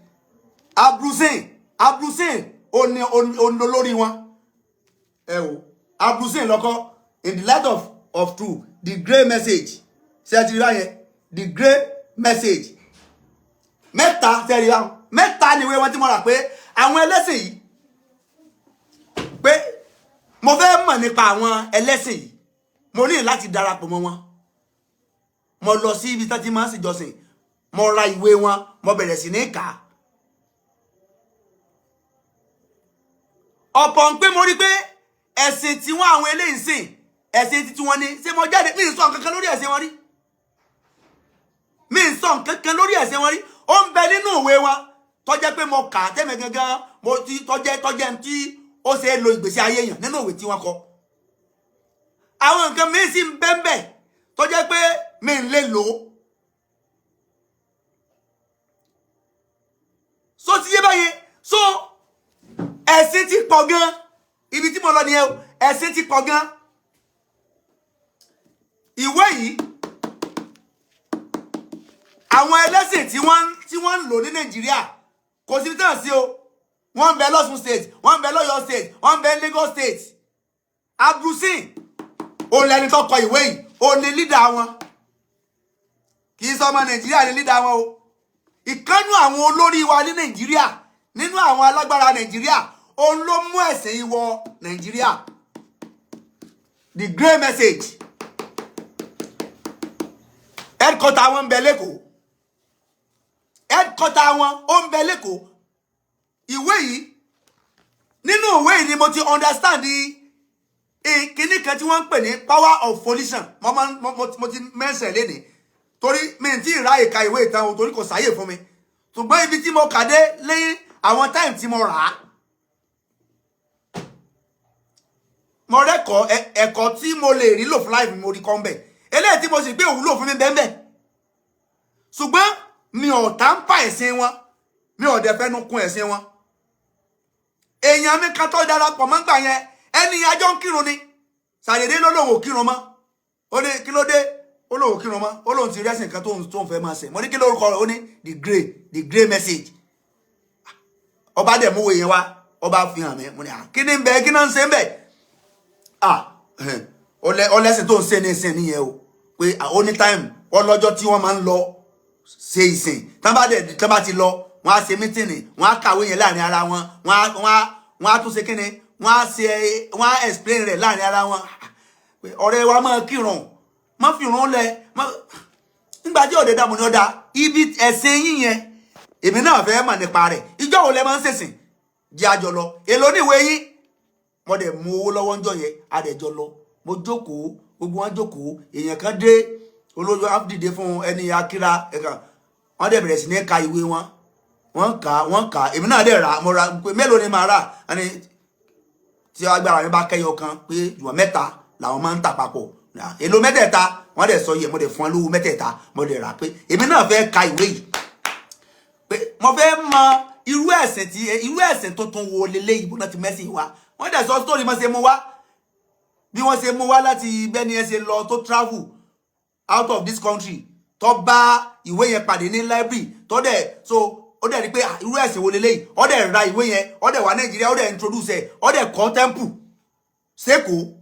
Abdulsin ó ní olórí wọn. Ẹ o, Abdulsin lọkọ In the Light of Truth, The Grey Message. Ṣé ẹ ti rí báyẹn? The Grey Message, mẹ́ta. Ṣe rí báwọn? Mẹ́ta ni ìwé wọn tí mo rà pé àwọn ẹlẹ́sìn yìí, pé mo fẹ́ mọ̀ nípa àwọn ẹlẹ́sìn yìí, mo ní láti darapọ̀ mọ́ wọn. Mo lọ sí ibi tí wọ́n ti máa ń ṣèjọsìn, mo ra ìwé wọn, mo bẹ̀rẹ̀ sí ní kà á. Ọ̀pọ̀ ń pé mo rí pé ẹ̀sìn tí wọ́n àwọn eléyìí sìn, ẹ̀sìn títí wọn ni. Ṣé mo jáde, mi ì sọ nǹkan kan lórí ẹ̀sìn wọn rí, mi ì sọ nǹkan kan lórí ẹ̀sìn wọn rí. Ó ń bẹ nínú ìwé wọn tó jẹ́ pé mo kà á tẹ́mi gangan, mo ti tọ́jẹ́ tí ó ṣe é lo ìgbésí ayé yàn nínú ìwé tí wọ́n kọ. Àwọn nǹkan míì sì ń bẹ́ńbẹ́ tó jẹ́ pé mi ń lè lò ó. So ti yé báyẹn? So ẹ̀sìn ti pọ̀ gan. Ibi tí mo lọ nìyẹn o. Ẹ̀sìn ti pọ̀ gan. Ìwé yìí, àwọn ẹlẹ́sìn tí wọ́n ń lò ní Nàìjíríà, kò síbi tí wọ́n sí o. Wọ́n ń bẹ lọ́sùn State, wọ́n ń bẹ lọ́yọ̀ State, wọ́n ń bẹ Lagos State. Abdulsin òun lẹni tó kọ ìwé yìí, òun ni leader wọn. Kì í sọmọ Nàìjíríà ní leader wọn o. Ìkànnù àwọn olórí wa ní Nàìjíríà, nínú àwọn alágbára Nàìjíríà, òun ló mú ẹ̀sìn yìí wọ Nàìjíríà. The Grey Message, headquarter wọn ń bẹ lẹ́kọ̀ọ́, headquarter wọn ó ń bẹ lẹ́kọ̀ọ́. Ìwé yìí, nínú ìwé yìí ni mo ti understand kíní kan tí wọ́n ń pè ní power of volition. Mo máa ń mo ti mẹ́sẹ̀ lénìí torí mi tí ì ráyè ka ìwé ìtàn o, torí kò sáyè fún mi. Ṣùgbọ́n ibi tí mo kà dé lẹ́yìn àwọn time tí mo rà á, mo rẹ́kọ̀ọ́ ẹ̀kọ́ tí mo lè rí lò fún life, mo rí kọ́ ń bẹ̀. Eléyìí tí mo sì gbé òwúlò fún mi bẹ́ẹ̀ bẹ́ẹ̀, ṣùgbọ́n mi ò tá ń pa ẹ̀sìn wọn, mi ò dẹ̀ fẹ́nu kún ẹ̀sìn wọn. Èèyàn mi kan tó darapọ̀ mọ́ gbà yẹn, ẹni ajọ́ ń kírun ni, ṣàdédé ló lóun ò kírun mọ́. Ó ní kí ló dé? Ó lóun ò kírun mọ́, ó lóun ti rẹ́sìn kan tóun fẹ́ máa sìn. Mo ní kí lórúkọ rẹ̀? Ó ní the Grey Message. Ọba dẹ̀ mú yẹn wá, ọba fi hàn mí. Mo ní à, kí ni ń bẹ, kí náà ń ṣe ń bẹ? Ah, ọlẹ́sìn tó ń ṣe ní ìsìn nìyẹn o, pé ó ní time ọlọ́jọ́ tí wọ́n máa ń lọ ṣe ìsìn. Tán bá ti lọ, wọ́n á ṣe meeting, wọ́n á kàwé yẹn láàrin ara wọn, wọ́n á tún ṣe kíni, wọ́n á ṣe, wọ́n á explain rẹ̀ láàrin ara wọn. Pé ọ̀rẹ́ wa máa kírun, má fi rún lẹ̀ má. Ńgbà tí òde dààmú ni ó da ibi ẹ̀sìn yín yẹn, èmi náà fẹ́ mọ̀ nípa rẹ̀. Ìjọ wo lẹ máa ń ṣèsìn? Jẹ́ àjọ lọ. Èló ní ìwé yín? Mo dẹ̀ mú owó lọ́wọ́ ńjọ́ yẹn, a dẹ̀ jọ lọ. Mo jókòó, gbogbo wọn jókòó. Èèyàn kan dé, olóyún á dìde fún ẹni akíra ẹ̀ka. Wọ́n dẹ̀ bẹ̀rẹ̀ sí ní ka ìwé wọn. Wọ́n kà á, wọ́n kà á. Èmi náà dẹ̀ rà á. Mo ra pé mélòó ni màá rà? Ẹni tí agbára mi bá kẹyọ kan pé jùmọ̀ mẹ́ta làwọn máa ń tà papọ̀. Èló mẹ́tẹ̀ẹ̀ta? Wọ́n dẹ̀ sọ yẹ. Mo dẹ̀ fún wọn lówó mẹ́tẹ̀ẹ̀ta. Mo dẹ̀ rà pé èmi náà fẹ́ ka ìwé yìí, pé mo fẹ́ mọ irú ẹ̀sìn tí, irú ẹ̀sìn tuntun wo leléyìí, bó náà ti mẹ́sìn wa. Wọ́n dẹ̀ sọ story mọ́ ṣe mú wá, bí wọ́n ṣe mú wá láti bẹ́ni ẹ ṣe lọ tó travel out of this country, tó bá ìwé yẹn pàdé ní library, tó dẹ̀ so ó dẹ̀ rí pé, ah, irú ẹ̀sìn wo leléyìí. Ó dẹ̀ ra ìwé yẹn, ó dẹ̀ wá Nàìjíríà, ó dẹ̀ introduce ẹ̀, ó dẹ̀ kọ́ temple sẹ́kọ̀ọ́.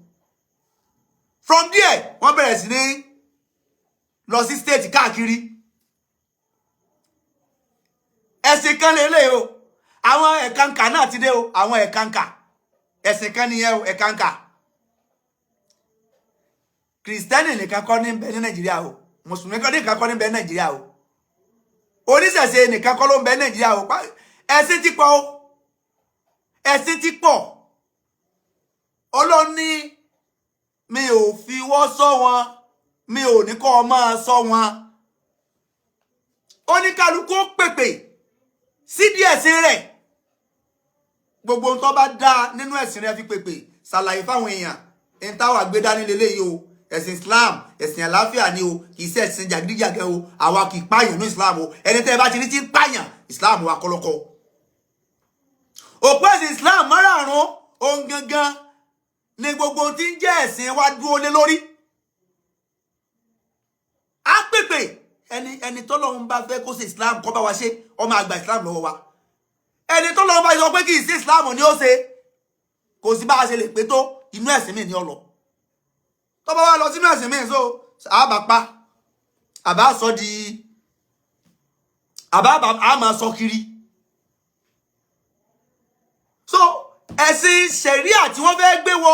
From there, wọ́n bẹ̀rẹ̀ sí ní lọ sí state káàkiri. Ẹ̀sìn kan lélẹ̀ o. Àwọn ẹ̀kankà náà ti dé o. Àwọn ẹ̀kankà, ẹ̀sìn kan nìyẹn o. Ẹ̀kankà, Kìrìsìtẹ́nì nìkan kọ́ ní bẹ ní Nàìjíríà o. Mùsùlùmí kọ́ nìkan kọ́ ní bẹ ní Nàìjíríà o. Oníṣẹ̀ṣe nìkan kọ́ ló ń bẹ ní Nàìjíríà o. Ẹ̀sìn ti pọ̀ o, ẹ̀sìn ti pọ̀. Ọlọ́run ní mi ò fi wọ́ sọ wọn, mi ò ní kọ́ ọ máa sọ wọn. Oníkálukú ó pèpè sídìí ẹ̀sìn rẹ̀. Gbogbo ohun tó bá dáa nínú ẹ̀sìn rẹ̀, fi pèpè, ṣàlàyé fáwọn èèyàn ní táwa gbé dání leléyìí o. Ẹ̀sìn Islam, ẹ̀sìn àlàáfíà ni o, kì í ṣe ẹ̀sìn jàgídíjàgẹ́ o. Àwa kì í pààyàn ní Islam o. Ẹni tẹ́ ẹ bá ti rí tí ń pààyàn, Islam wa kọ́lọ́kọ́. Òpó ẹ̀sìn Islam márààrún, ohun gangan ni gbogbo ohun tí ń jẹ́ ẹ̀sìn wa dúró lé lórí. Á pèpè ẹni tọ́lọ́run bá fẹ́ kó ṣe Islam, kó bá wa ṣe, ó máa gba Islam lọ́wọ́ wa. Ẹni tọ́lọ́run bá sọ pé kì í sí Islam ni ó ṣe, kò sí bá a ṣe lè pé tó, inú ẹ̀sìn mi ni ó lọ. Tó bá wá lọ sínú ẹ̀sìn mi, so àbá pa àbá sọ di àbá a máa sọ kiri. So ẹ̀sìn ṣẹ̀ríà tí wọ́n fẹ́ gbé wọ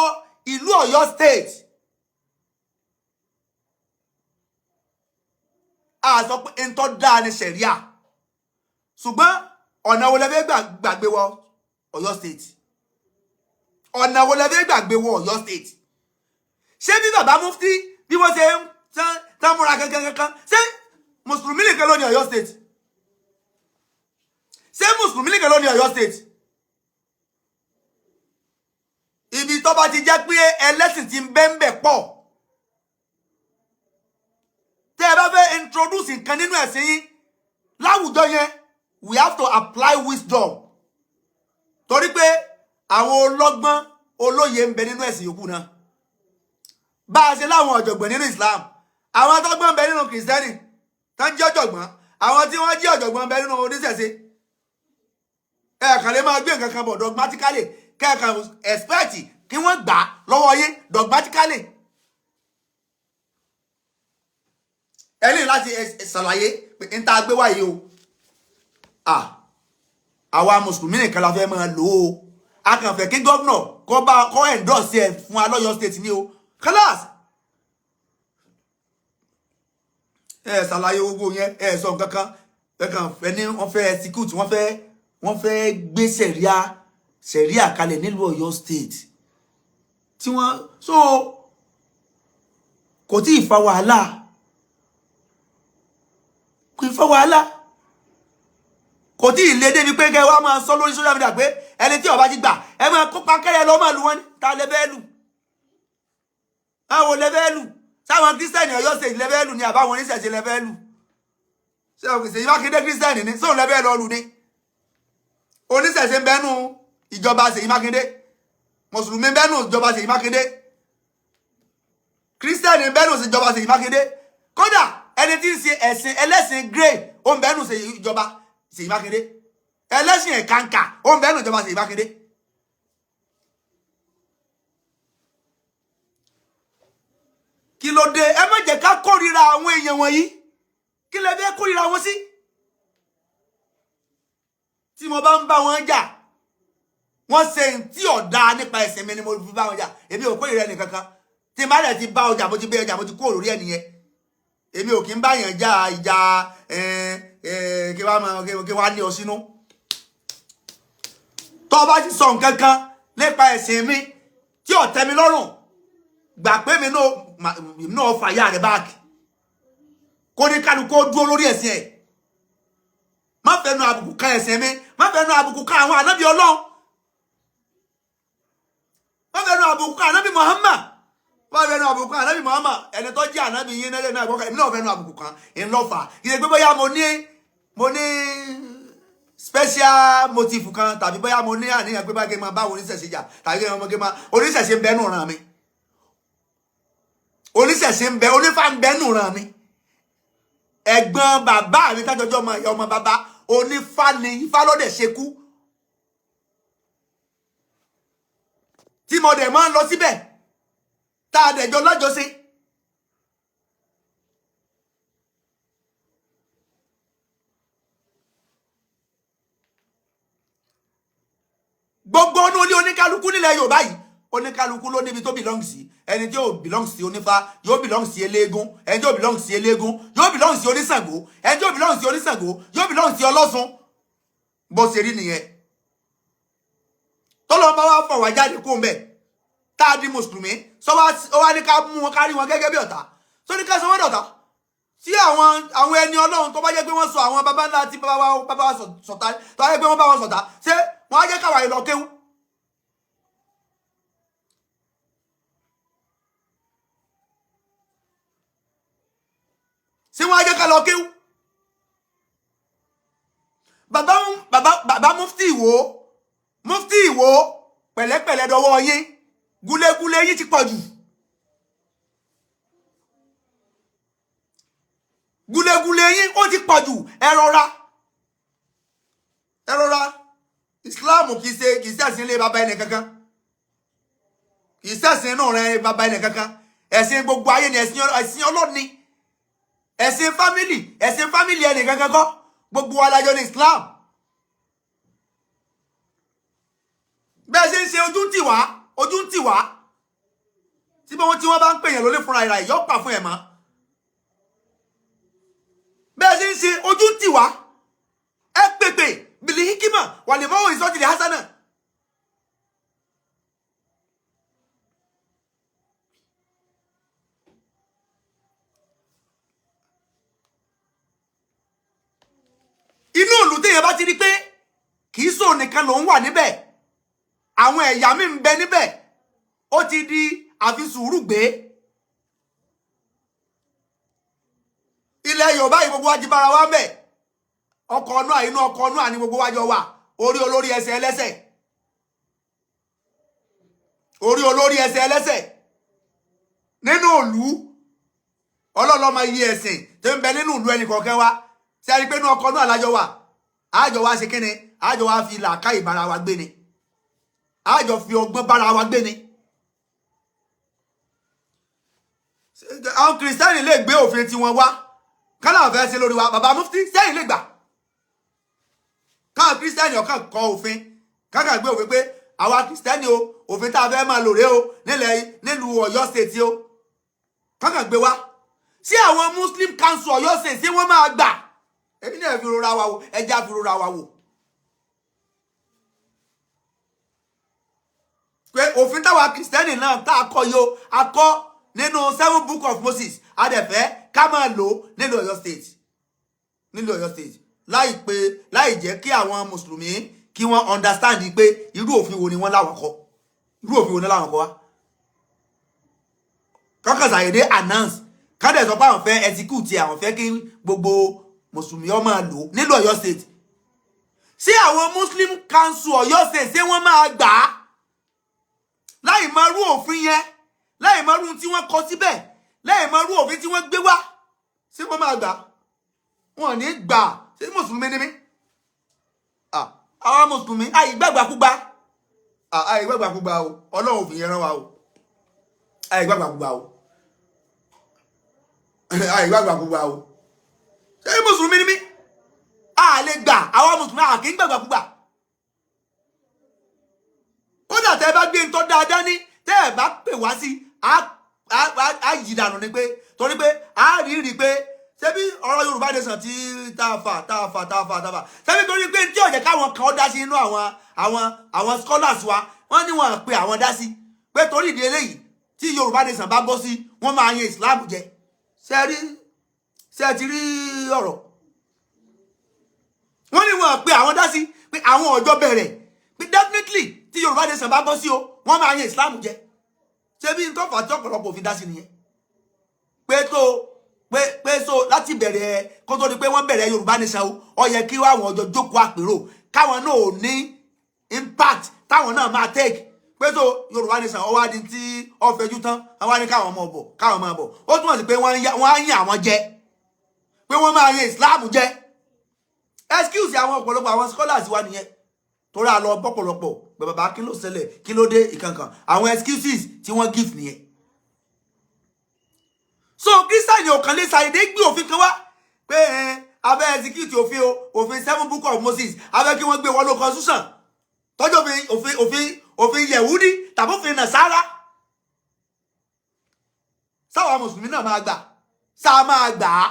ìlú Ọ̀yọ́ State, a sọ pé ntọ́ dáa ni ṣẹ̀ríà, ṣùgbọ́n ọ̀nà wo lẹ fẹ́ gbàgbé wọ Ọ̀yọ́ State? Ọ̀nà wo lẹ fẹ́ gbàgbé wọ Ọ̀yọ́ State? Ṣé bí bàbá mufti bí wọ́n ṣe ń tán múra kankan kankan, ṣé mùsùlùmí nìkan ló ní Ọ̀yọ́ State? Ṣé mùsùlùmí nìkan ló ní Ọ̀yọ́ State? Ibi tó bá ti jẹ́ pé ẹlẹ́sìn ti ń bẹ́ńbẹ̀ pọ̀, tẹ́ ẹ bá fẹ́ introduce nǹkan nínú ẹ̀sìn yín láwùjọ yẹn, we have to apply wisdom, torí pé àwọn ọlọ́gbọ́n olóye ń bẹ nínú ẹ̀sìn yòókù náà. Bá a ṣe láwọn ọ̀jọ̀gbọ́n nínú Islam, àwọn atọ́gbọ́n ń bẹ nínú Kìrìsìtẹ́nì tán jẹ́ ọ̀jọ̀gbọ́n, àwọn tí wọ́n jẹ́ ọ̀jọ̀gbọ́n ń bẹ nínú oníṣẹ̀ṣe. Ẹ̀ẹ̀kan lè máa gbé nǹkan kan bọ̀ dogmatically, kẹ́ẹ̀kan expect kí wọ́n gbà á lọ́wọ́ yín dogmatically. Ẹ ní láti ṣàlàyé pé n ta gbé wáyé o, àwa mùsùlùmí nìkan la fẹ́ máa lò ó. A kàn fẹ́ kí gómìnà kó bá kó endorse ẹ̀ fún wa lọ́yọ̀ State ní o. Khalas, ẹ ṣàlàyé gbogbo yẹn, ẹ sọ nǹkan kan. Ẹ kàn fẹ́ ní wọ́n fẹ́ execute, wọ́n fẹ́ gbé sẹ̀ríà kalẹ̀ nílùú Ọ̀yọ́ State tí wọ́n so kò tí ì fa wàhálà, kò ì fa wàhálà, kò tí ì lé débi pé kẹ́ wá máa sọ lórí social media pé ẹni tí ó bá ti gbà, ẹ máa kópa kẹ́rẹ́ lọ́ máa lù wọ́n ní. Ta lẹ fẹ́ lù? Àwọn lẹ fẹ́ lù? Sáwọn Kírísítẹ́nì Ọ̀yọ́ State lẹ fẹ́ lù ní, àbáwọn oníṣẹ̀ṣe lẹ fẹ́ lù? Ṣé Ṣèyí Mákindé Kírísítẹ́nì ni? Sóun lẹ fẹ́ lọ lù ní? Oníṣẹ̀ṣe ń bẹ́nu ìjọba Ṣèyí Mákindé, mùsùlùmí ń bẹ́nu ìjọba Ṣèyí Mákindé, Kírísítẹ́nì ń bẹ́nu ìjọba Ṣèyí Mákindé, kódà ẹni tí ń ṣe ẹ̀sìn ẹlẹ́sìn grey ó ń bẹ́nu ìjọba Ṣèyí Mákindé, ẹlẹ́sìn ẹ̀kànkà ó ń bẹ́nu ìjọba Ṣèyí Mákindé. Kí ló dé? Ẹ má jẹ́ ká kórìíra àwọn èèyàn wọ̀nyí. Kí lẹ fẹ́ kórìíra wọn sí? Tí mo bá ń bá wọn jà, wọ́n ṣe tí ọ̀dà nípa ẹ̀sìn mi ni mo fi bá wọn jà. Èmi ò kórìíra ẹnì kankan. Tí n bá dẹ̀ ti bá ọjà, mo ti bẹ ọjà, mo ti kó òròrí ẹ̀ nìyẹn. Èmi ò kí ń báyàn já ìjà kí wàá máa kí wàá lé ọ sínú. Tó o bá ti sọ nǹkan kan nípa ẹ̀sìn mi tí ò tẹ́ mi lọ́rùn, gbà pé mi náà fàyà rẹ̀ báàkì. Kó ní kálukú ó dúró lórí ẹ̀sìn ẹ̀. Má fẹnu àbùkù kan ẹ̀sìn mi, má fẹnu àbùkù kan àwọn ànábì Ọlọ́run, má fẹnu àbùkù kan ànábì Muhammad, má fẹnu àbùkù kan ànábì Muhammad. Ẹni tó jẹ́ ànábì yín náà náà gbọ́kàn, èmi náà fẹnu àbùkù kan ńlọ́fà. Kì í ṣe pé bóyá mo ní special motive kan, tàbí bóyá mo ní àníyàn pé bá kí n máa bá oníṣẹ̀ṣe jà, tàbí kí n máa oníṣẹ̀ṣe ń bẹ́nu ràn mí, oníṣẹ̀ṣe ń bẹ, onífà ń bẹ́nu ràn mí. Ẹ̀gbọ́n bàbá mi tájọjọ́ ọmọ ìyá ọmọ bàbá onífá ni, ifá ló dẹ̀ ṣekú tí mo dẹ̀ máa ń lọ síbẹ̀ tá a dẹ̀ jọ lájọṣe. Gbogbo ọdún ilé oníkálukú nílẹ̀ Yorùbá yìí, oníkálukú ló níbi tó belong sí. Ẹni tí yóò belong sí onífá yóò belong sí eléégún, ẹni tí yóò belong sí eléégún yóò belong sí oníṣàngó, ẹni tí yóò belong sí oníṣàngó yóò belong sí ọlọ́ṣun. Bó ṣe rí nìyẹn. Tọ́lọ́ bá wá fọ̀ wá jáde kó mbẹ̀ tá a di mùsùlùmí, sọ wá ní ká mú wọn, kárí wọn gẹ́gẹ́ bí ọ̀tá, sọ ní ká sọ wọ́n dọ̀tá tí àwọn ẹni Ọlọ́run tó bá jẹ́ pé wọ́n sọ àwọn baba ńlá tí baba wa sọ̀tá, tó bá jẹ́ pé wọ́n bá wọn sọ̀tá, ṣé wọ́n á jẹ́ káwa yìí lọ kéwú? Ṣé wọ́n á jẹ́ ká lọ kéwú? Bàbá bàbá bàbá mufti Ìwó, mufti Ìwó, pẹ̀lẹ́pẹ̀lẹ́ dọwọ́ yín, gúlégúlé yín ti pọ̀ jù. Gúlégúlé yín ó ti pọ̀ jù. Ẹ rọra, ẹ rọra. Islam kì í ṣe ẹ̀sìn ilé bàbá ẹnì kankan, kì í ṣẹ̀sìn inú rẹ bàbá ẹnì kankan. Ẹ̀sìn gbogbo ayé ni, ẹ̀sìn ọlọ́ni, ẹ̀sìn family, ẹ̀sìn family ẹnì kankan kọ́. Gbogbo wa lájọ ní Islam. Bẹ́ẹ̀ ṣe ń ṣe, ojú ń tì wá, ojú ń tì wá. Tí wọ́n bá ń pèèyàn lólè fúnra ìrà ìyọ́ pa fún ẹ̀ mọ́. Bẹ́ẹ̀ ṣe ń ṣe, ojú ń tì wá. Ẹ pèpè bìlì hikima wà lè mọ́wọ́ ìsọ́jìlẹ̀ hasana. Inú ìlú téèyàn bá ti rí pé kì í sóò nìkan lòún wà níbẹ̀, àwọn ẹ̀yà mi ń bẹ níbẹ̀, ó ti di àfi sùúrù gbé. Ilẹ̀ Yorùbá yìí, gbogbo wa ti bára wa ń bẹ̀. Ọkọ̀ ọ̀nà inú ọkọ̀ ọ̀nà ní gbogbo wa jọ wà. Orí olórí, ẹsẹ̀ ẹlẹ́sẹ̀, orí olórí, ẹsẹ̀ ẹlẹ́sẹ̀. Nínú ìlú ọlọ́lọ́mọ iye ẹ̀sìn tó ń bẹ nínú ìlú ẹnì kọ̀ọ̀kan wa. Ṣe é rí pé inú ọkọ̀ náà lájọ wà? Àjọ wa ṣe kíni? Àjọ wa fi làákàyè bára wa gbé ni, àjọ fi ọgbọ́n bára wa gbé ni. Àwọn kìrìsìtẹ́nì lè gbé òfin tiwọn wá kálá fẹ́ ṣe lórí wa. Bàbá mufti, sẹ́yìn lè gbà káwọn kìrìsìtẹ́nì ọ̀kan kọ òfin, kákan gbé òfin pé àwa kìrìsìtẹ́nì o, òfin tá a fẹ́ máa lò rèé o nílẹ̀ nílùú Ọ̀yọ́ State o, kákan gbé wá sí àwọn Muslim Council Ọ̀yọ́ State, ṣé wọ́n máa gbà? Èmi náà fi rora wa wò, ẹja fi rora wa wò pé òfin táwa kìrìsìtẹ́nì náà tá a kọ yìí o, a kọ nínú seven book of Moses, a dẹ̀ fẹ́ ká máa lò ó nílùú Ọ̀yọ́ State, nílùú Ọ̀yọ́ State, láì pé láì jẹ́ kí àwọn mùsùlùmí kí wọ́n understand pé irú òfin wo ni wọ́n láwọn kọ, irú òfin wo ni láwọn kọ wá. Kọ́kàn ṣàyẹ̀dẹ́ announce kádẹ̀ sọ pé àwọn fẹ́ execute, àwọn fẹ́ kí gbogbo mùsùlùmí ó máa lò nílùú Ọ̀yọ́ State. Ṣé àwọn Muslim Council Ọ̀yọ́ State, ṣé wọ́n máa gbà á láì máa rú òfin yẹn, láì máa rú tí wọ́n kọ síbẹ̀, láì máa rú òfin tí wọ́n gbé wá? Ṣé wọ́n máa gbà? Wọn ò ní gbà. Ṣé mùsùlùmí ni mí? Àwọn mùsùlùmí àìgbàgbàkúgbà, àìgbàgbàkúgbà o. Ọlọ́run òfin yẹn rán wa o. Àìgbàgbàkúgbà o, àìgbàgbàkúgbà o. Ṣé mùsùlùmí ni mí? A lè gbà. Àwọn mùsùlùmí a kì í gbàgbàkúgbà. Kódà tẹ́ ẹ bá gbé ntọ́ dáadáa ní, tẹ́ ẹ bá pè wá sí, Á yí dànù ni pé torí pé a rí rí pé ṣebí ọ̀rọ̀ Yorùbá Nation tí tá a fà, tá a fà, tá a fà, tá a fà, ṣebí torí pé tí ó jẹ́ káwọn kan dá sí inú àwọn scholars wa, wọ́n ní wọ́n pe àwọn dá sí pé torí ìdí eléyìí, tí Yorùbá Nation bá bọ́ sí, wọ́n máa yan Islam jẹ. Ṣe rí? Ṣe ti rí ọ̀rọ̀? Wọ́n ní wọ́n pe àwọn dá sí pé àwọn ọjọ́ bẹ̀rẹ̀ pé definitely tí Yorùbá Nation bá bọ́ sí o, wọ́n máa yan Islam jẹ. Ṣé bí n tó fà tí ọ̀pọ̀lọpọ̀ fi dá sí nìyẹn, pé tó pé so láti bẹ̀rẹ̀, kó tó di pé wọ́n bẹ̀rẹ̀ Yorùbá Nation o, ó yẹ kí àwọn ọjọ́ jókòó àpérò, káwọn náà ò ní impact táwọn náà máa take, pé tó Yorùbá Nation ọwọ́ adi tí ó fẹjú tán, àwọn á ní káwọn máa bọ̀, káwọn máa bọ̀. Ó túmọ̀ sí pé wọ́n á yàn àwọn jẹ, pé wọ́n máa yan Islam jẹ. Excuse àwọn ọ̀pọ̀lọpọ̀ àwọn scholars wa nìyẹn, torí a lọ bọ́pọ̀lọpọ̀ pé bàbá, kí ló ṣẹlẹ̀? Kí ló dé? Ìkankan àwọn excuses tí wọ́n give nìyẹn. So Christian ò kàn lè ṣàìdé gbé òfin kan wá pé ẹ abẹ́ execute òfin o, òfin seven book of Moses, abẹ́ kí wọ́n gbé wọnú constitution, tọ́jú òfin Yẹ̀wúdí tàbí òfin Nàsárà. Sáwọn mùsùlùmí náà máa gbà, sáà máa gbà á.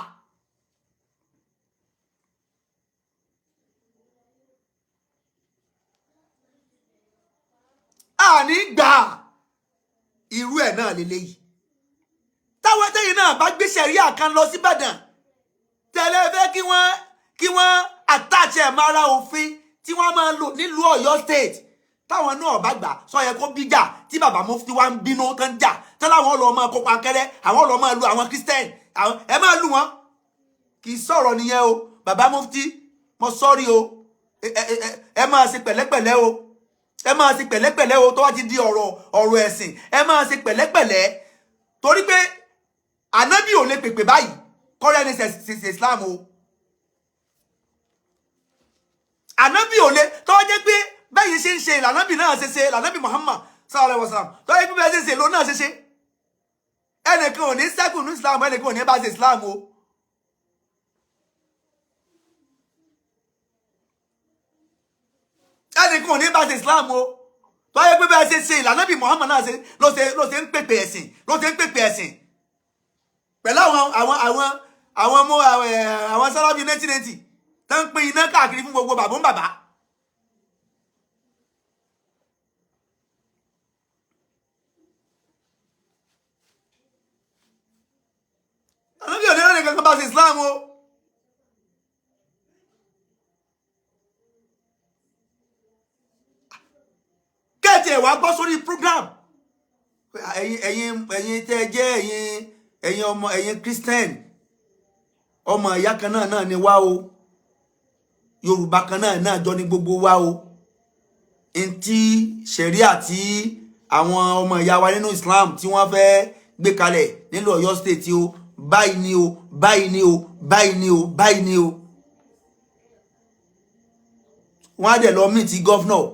Àní gbà irú ẹ̀ náà lélẹ́yìí. Táwọn tẹ́yìn náà bá gbé sẹ̀ríà kan lọ sí Ìbàdàn tẹ́lẹ̀, fẹ́ kí wọ́n attach ẹ̀ mára òfin tí wọ́n máa lò nílùú Ọ̀yọ́ State, táwọn náà bá gbà, sọ yẹ kó bíjà tí bàbá mufti wa ń bínú tán, jà tán, láwọn lọ máa kópa kẹrẹ, àwọn lọ máa lu àwọn Christian, ẹ máa lu wọn. Kì í sọ̀rọ̀ nìyẹn o. Bàbá mufti, mo sọ́rí o. Ẹ máa ṣe pẹ̀lẹ́pẹ̀lẹ́ o, ẹ máa ṣe pẹ̀lẹ́pẹ̀lẹ́ o. Tó bá ti di ọ̀rọ̀ ẹ̀sìn, ẹ máa ṣe pẹ̀lẹ́pẹ̀lẹ́, torí pé ànábì ò lè pèpè báyìí kọ́rẹ́ ní ṣe Islam o. Ànábì ò lè tó wá jẹ́ pé bẹ́yìn ṣe ń ṣe lànábì náà ṣe ṣe, lànábì Muhammad sallallahu alaihi wasallam, tó wá jẹ́ pé bẹ́ẹ̀ ṣe ń ṣe ló náà ṣe ṣe, ẹnìkan ò ní sẹ́kù ní Islam, ẹnìkan ò ní bá ṣe Islam o. Ẹnìkan ò ní bá ṣe Islam o. Tó wá jẹ́ pé bẹ́ẹ̀ ṣe ṣe lànábì Muhammad náà ṣe ló ṣe ń pèpè ẹ̀sìn, ló ṣe ń pèpè ẹ̀sìn pẹ̀lú àwọn ọmọ àwọn sálábì 1990 tó ń pín iná káàkiri fún gbogbo bàbá ń bàbá. Ànábì ò ní rẹ̀ kankan bá ṣe Islam o. Kẹ́ẹ̀tì ẹ̀ wá gbọ́ sórí program, ẹ̀yin tẹ́ ẹ jẹ́ ẹ̀yin ọmọ, ẹ̀yin Christian, ọmọ ìyá kan náà náà ni wá o. Yorùbá kan náà náà jọ ní gbogbo wa o. Ntí ṣẹ̀ríà tí àwọn ọmọ ìyá wa nínú Islam tí wọ́n fẹ́ gbé kalẹ̀ nílùú Ọ̀yọ́ State o, báyìí ni o, báyìí ni o, báyìí ni o, báyìí ni o. Wọ́n á dẹ̀ lọ meet governor,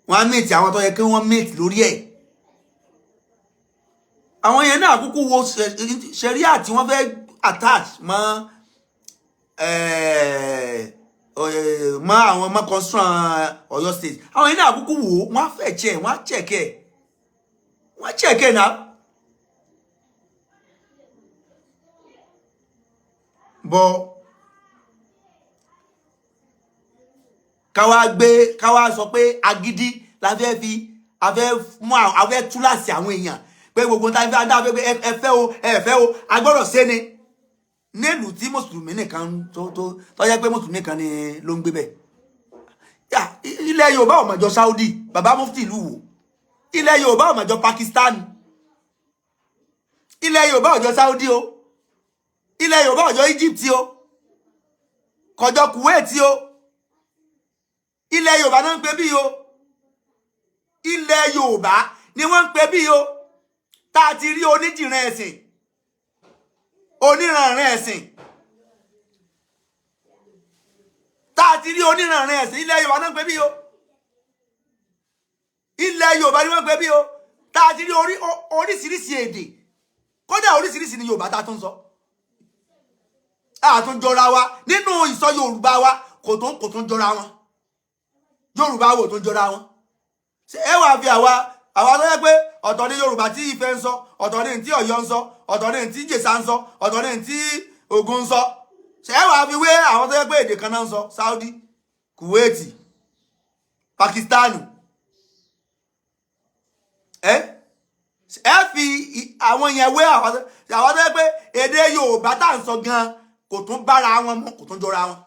wọ́n á meet àwọn tó yẹ kí wọ́n meet lórí ẹ̀. Àwọn yẹn náà kúkú wo ṣẹ̀ríà tí wọ́n fẹ́ attach mọ́ àwọn mọ́ constitution Ọ̀yọ́ State. Àwọn yẹn náà kúkú wò ó, wọ́n á fẹ́ check, wọ́n á check ẹ̀, wọ́n á check ẹ̀ náà. Bọ́ káwá gbé, káwá sọ pé agídí la fẹ́ fi a fẹ́ mú, a fẹ́ túláàsì àwọn èèyàn pé gbogbo tá a fẹ́ dá pé ẹ fẹ́ o, ẹ fẹ́ o, a gbọ́dọ̀ ṣe ni nílùú tí mùsùlùmí nìkan tó jẹ́ pé mùsùlùmí kan ni ló ń gbé bẹ̀. Ilẹ̀ Yorùbá ò mà jọ Saudi, bàbá mufti ìlú wo. Ilẹ̀ Yorùbá ò mà jọ Pakistan. Ilẹ̀ Yorùbá ò jọ Saudi o. Ilẹ̀ Yorùbá ò jọ Egypt o, kò jọ Kuwait o. Ilẹ̀ Yorùbá náà ń pè bí o. Ilẹ̀ Yorùbá ni wọ́n ń pè bí o, tá a ti rí oníjìnrìn ẹ̀sìn, oníranran ẹ̀sìn, tá a ti rí oníranran ẹ̀sìn. Ilẹ̀ Yorùbá náà ń pè bí o. Ilẹ̀ Yorùbá ni wọ́n ń pè bí o, tá a ti rí oríṣiríṣi èdè. Kódà oríṣiríṣi ni Yorùbá tá a tún sọ, a tún jọra wa nínú ìsọ Yorùbá wa. Kò tún jọra wọn. Yorùbá wo tún jọra wọn. Ṣé ẹ wàá fi àwa tó yẹ pé Ọ̀tọ̀ ní Yorùbá tí Ifẹ̀ ń sọ, ọ̀tọ̀ ní tí Ọ̀yọ́ ń sọ, ọ̀tọ̀ ní tí Ìjẹ̀ṣà ń sọ, ọ̀tọ̀ ní tí Ògùn ń sọ. Ṣé ẹ wàá fi wé àwọn tó yẹ pé èdè kan náà ń sọ? Saudi, Kuwait, Pakistan. Ẹ fi àwọn yẹn wé àwọn tó yẹ pé èdè Yorùbá tá à ń sọ gan kò tún bára wọn mu, kò tún jọra wọn.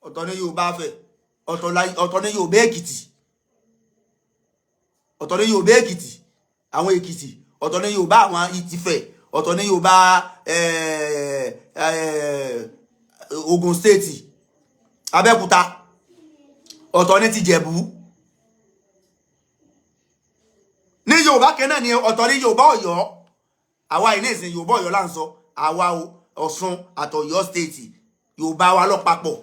Ọ̀tọ̀ ní Yorùbá fẹ́, ọ̀tọ̀ ní Yorùbá Èkìtì, ọ̀tọ̀ ní Yorùbá Èkìtì, àwọn Èkìtì, ọ̀tọ̀ ní Yorùbá àwọn Ìtìfẹ̀, ọ̀tọ̀ ní Yorùbá Ògùn State, Abẹ́òkúta, ọ̀tọ̀ ní tìjẹ̀bú. Ní Yorùbá kan náà ni ọ̀tọ̀ ní Yorùbá Ọ̀yọ́. Àwa ilé ìsìn Yorùbá Ọ̀yọ́ là ń sọ. Àwa Ọ̀ṣun àtọ̀yọ́ State, Yorùbá wa lọ papọ̀.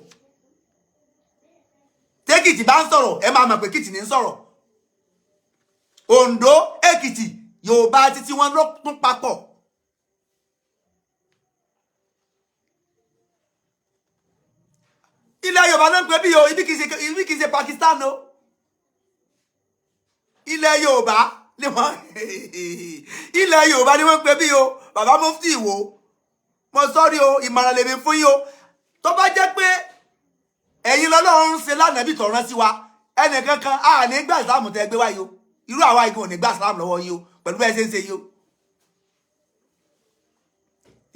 Tẹ́kìtì bá ń sọ̀rọ̀, ẹ máa mọ̀ pé Èkìtì ní ń sọ̀rọ̀. Oǹdó, Èkìtì, Yorùbá títí wọn ló tún papọ̀. Ilẹ̀ Yorùbá ló ń pè bí o, ibi kìí ṣe Pakistan o. Ilẹ̀ Yorùbá ni wọ́n ilẹ̀ Yorùbá ni wọ́n ń pè bí o. Bàbá Mufti Ìwó, mo sọ́rí o, ìmọ̀ràn lèmi fún yín o. Tó bá jẹ́ pé ẹ̀yin lọ́lọ́run ń ṣe lánàbì tó rán sí wa, ẹnìkankan a ní gbà ìsìlámù tẹ́ gbé wáyé o. Irú àwa igun ò ní gbà ìsìlámù lọ́wọ́ yín o, pẹ̀lú bẹ́ẹ̀ ṣe ń ṣe yín o.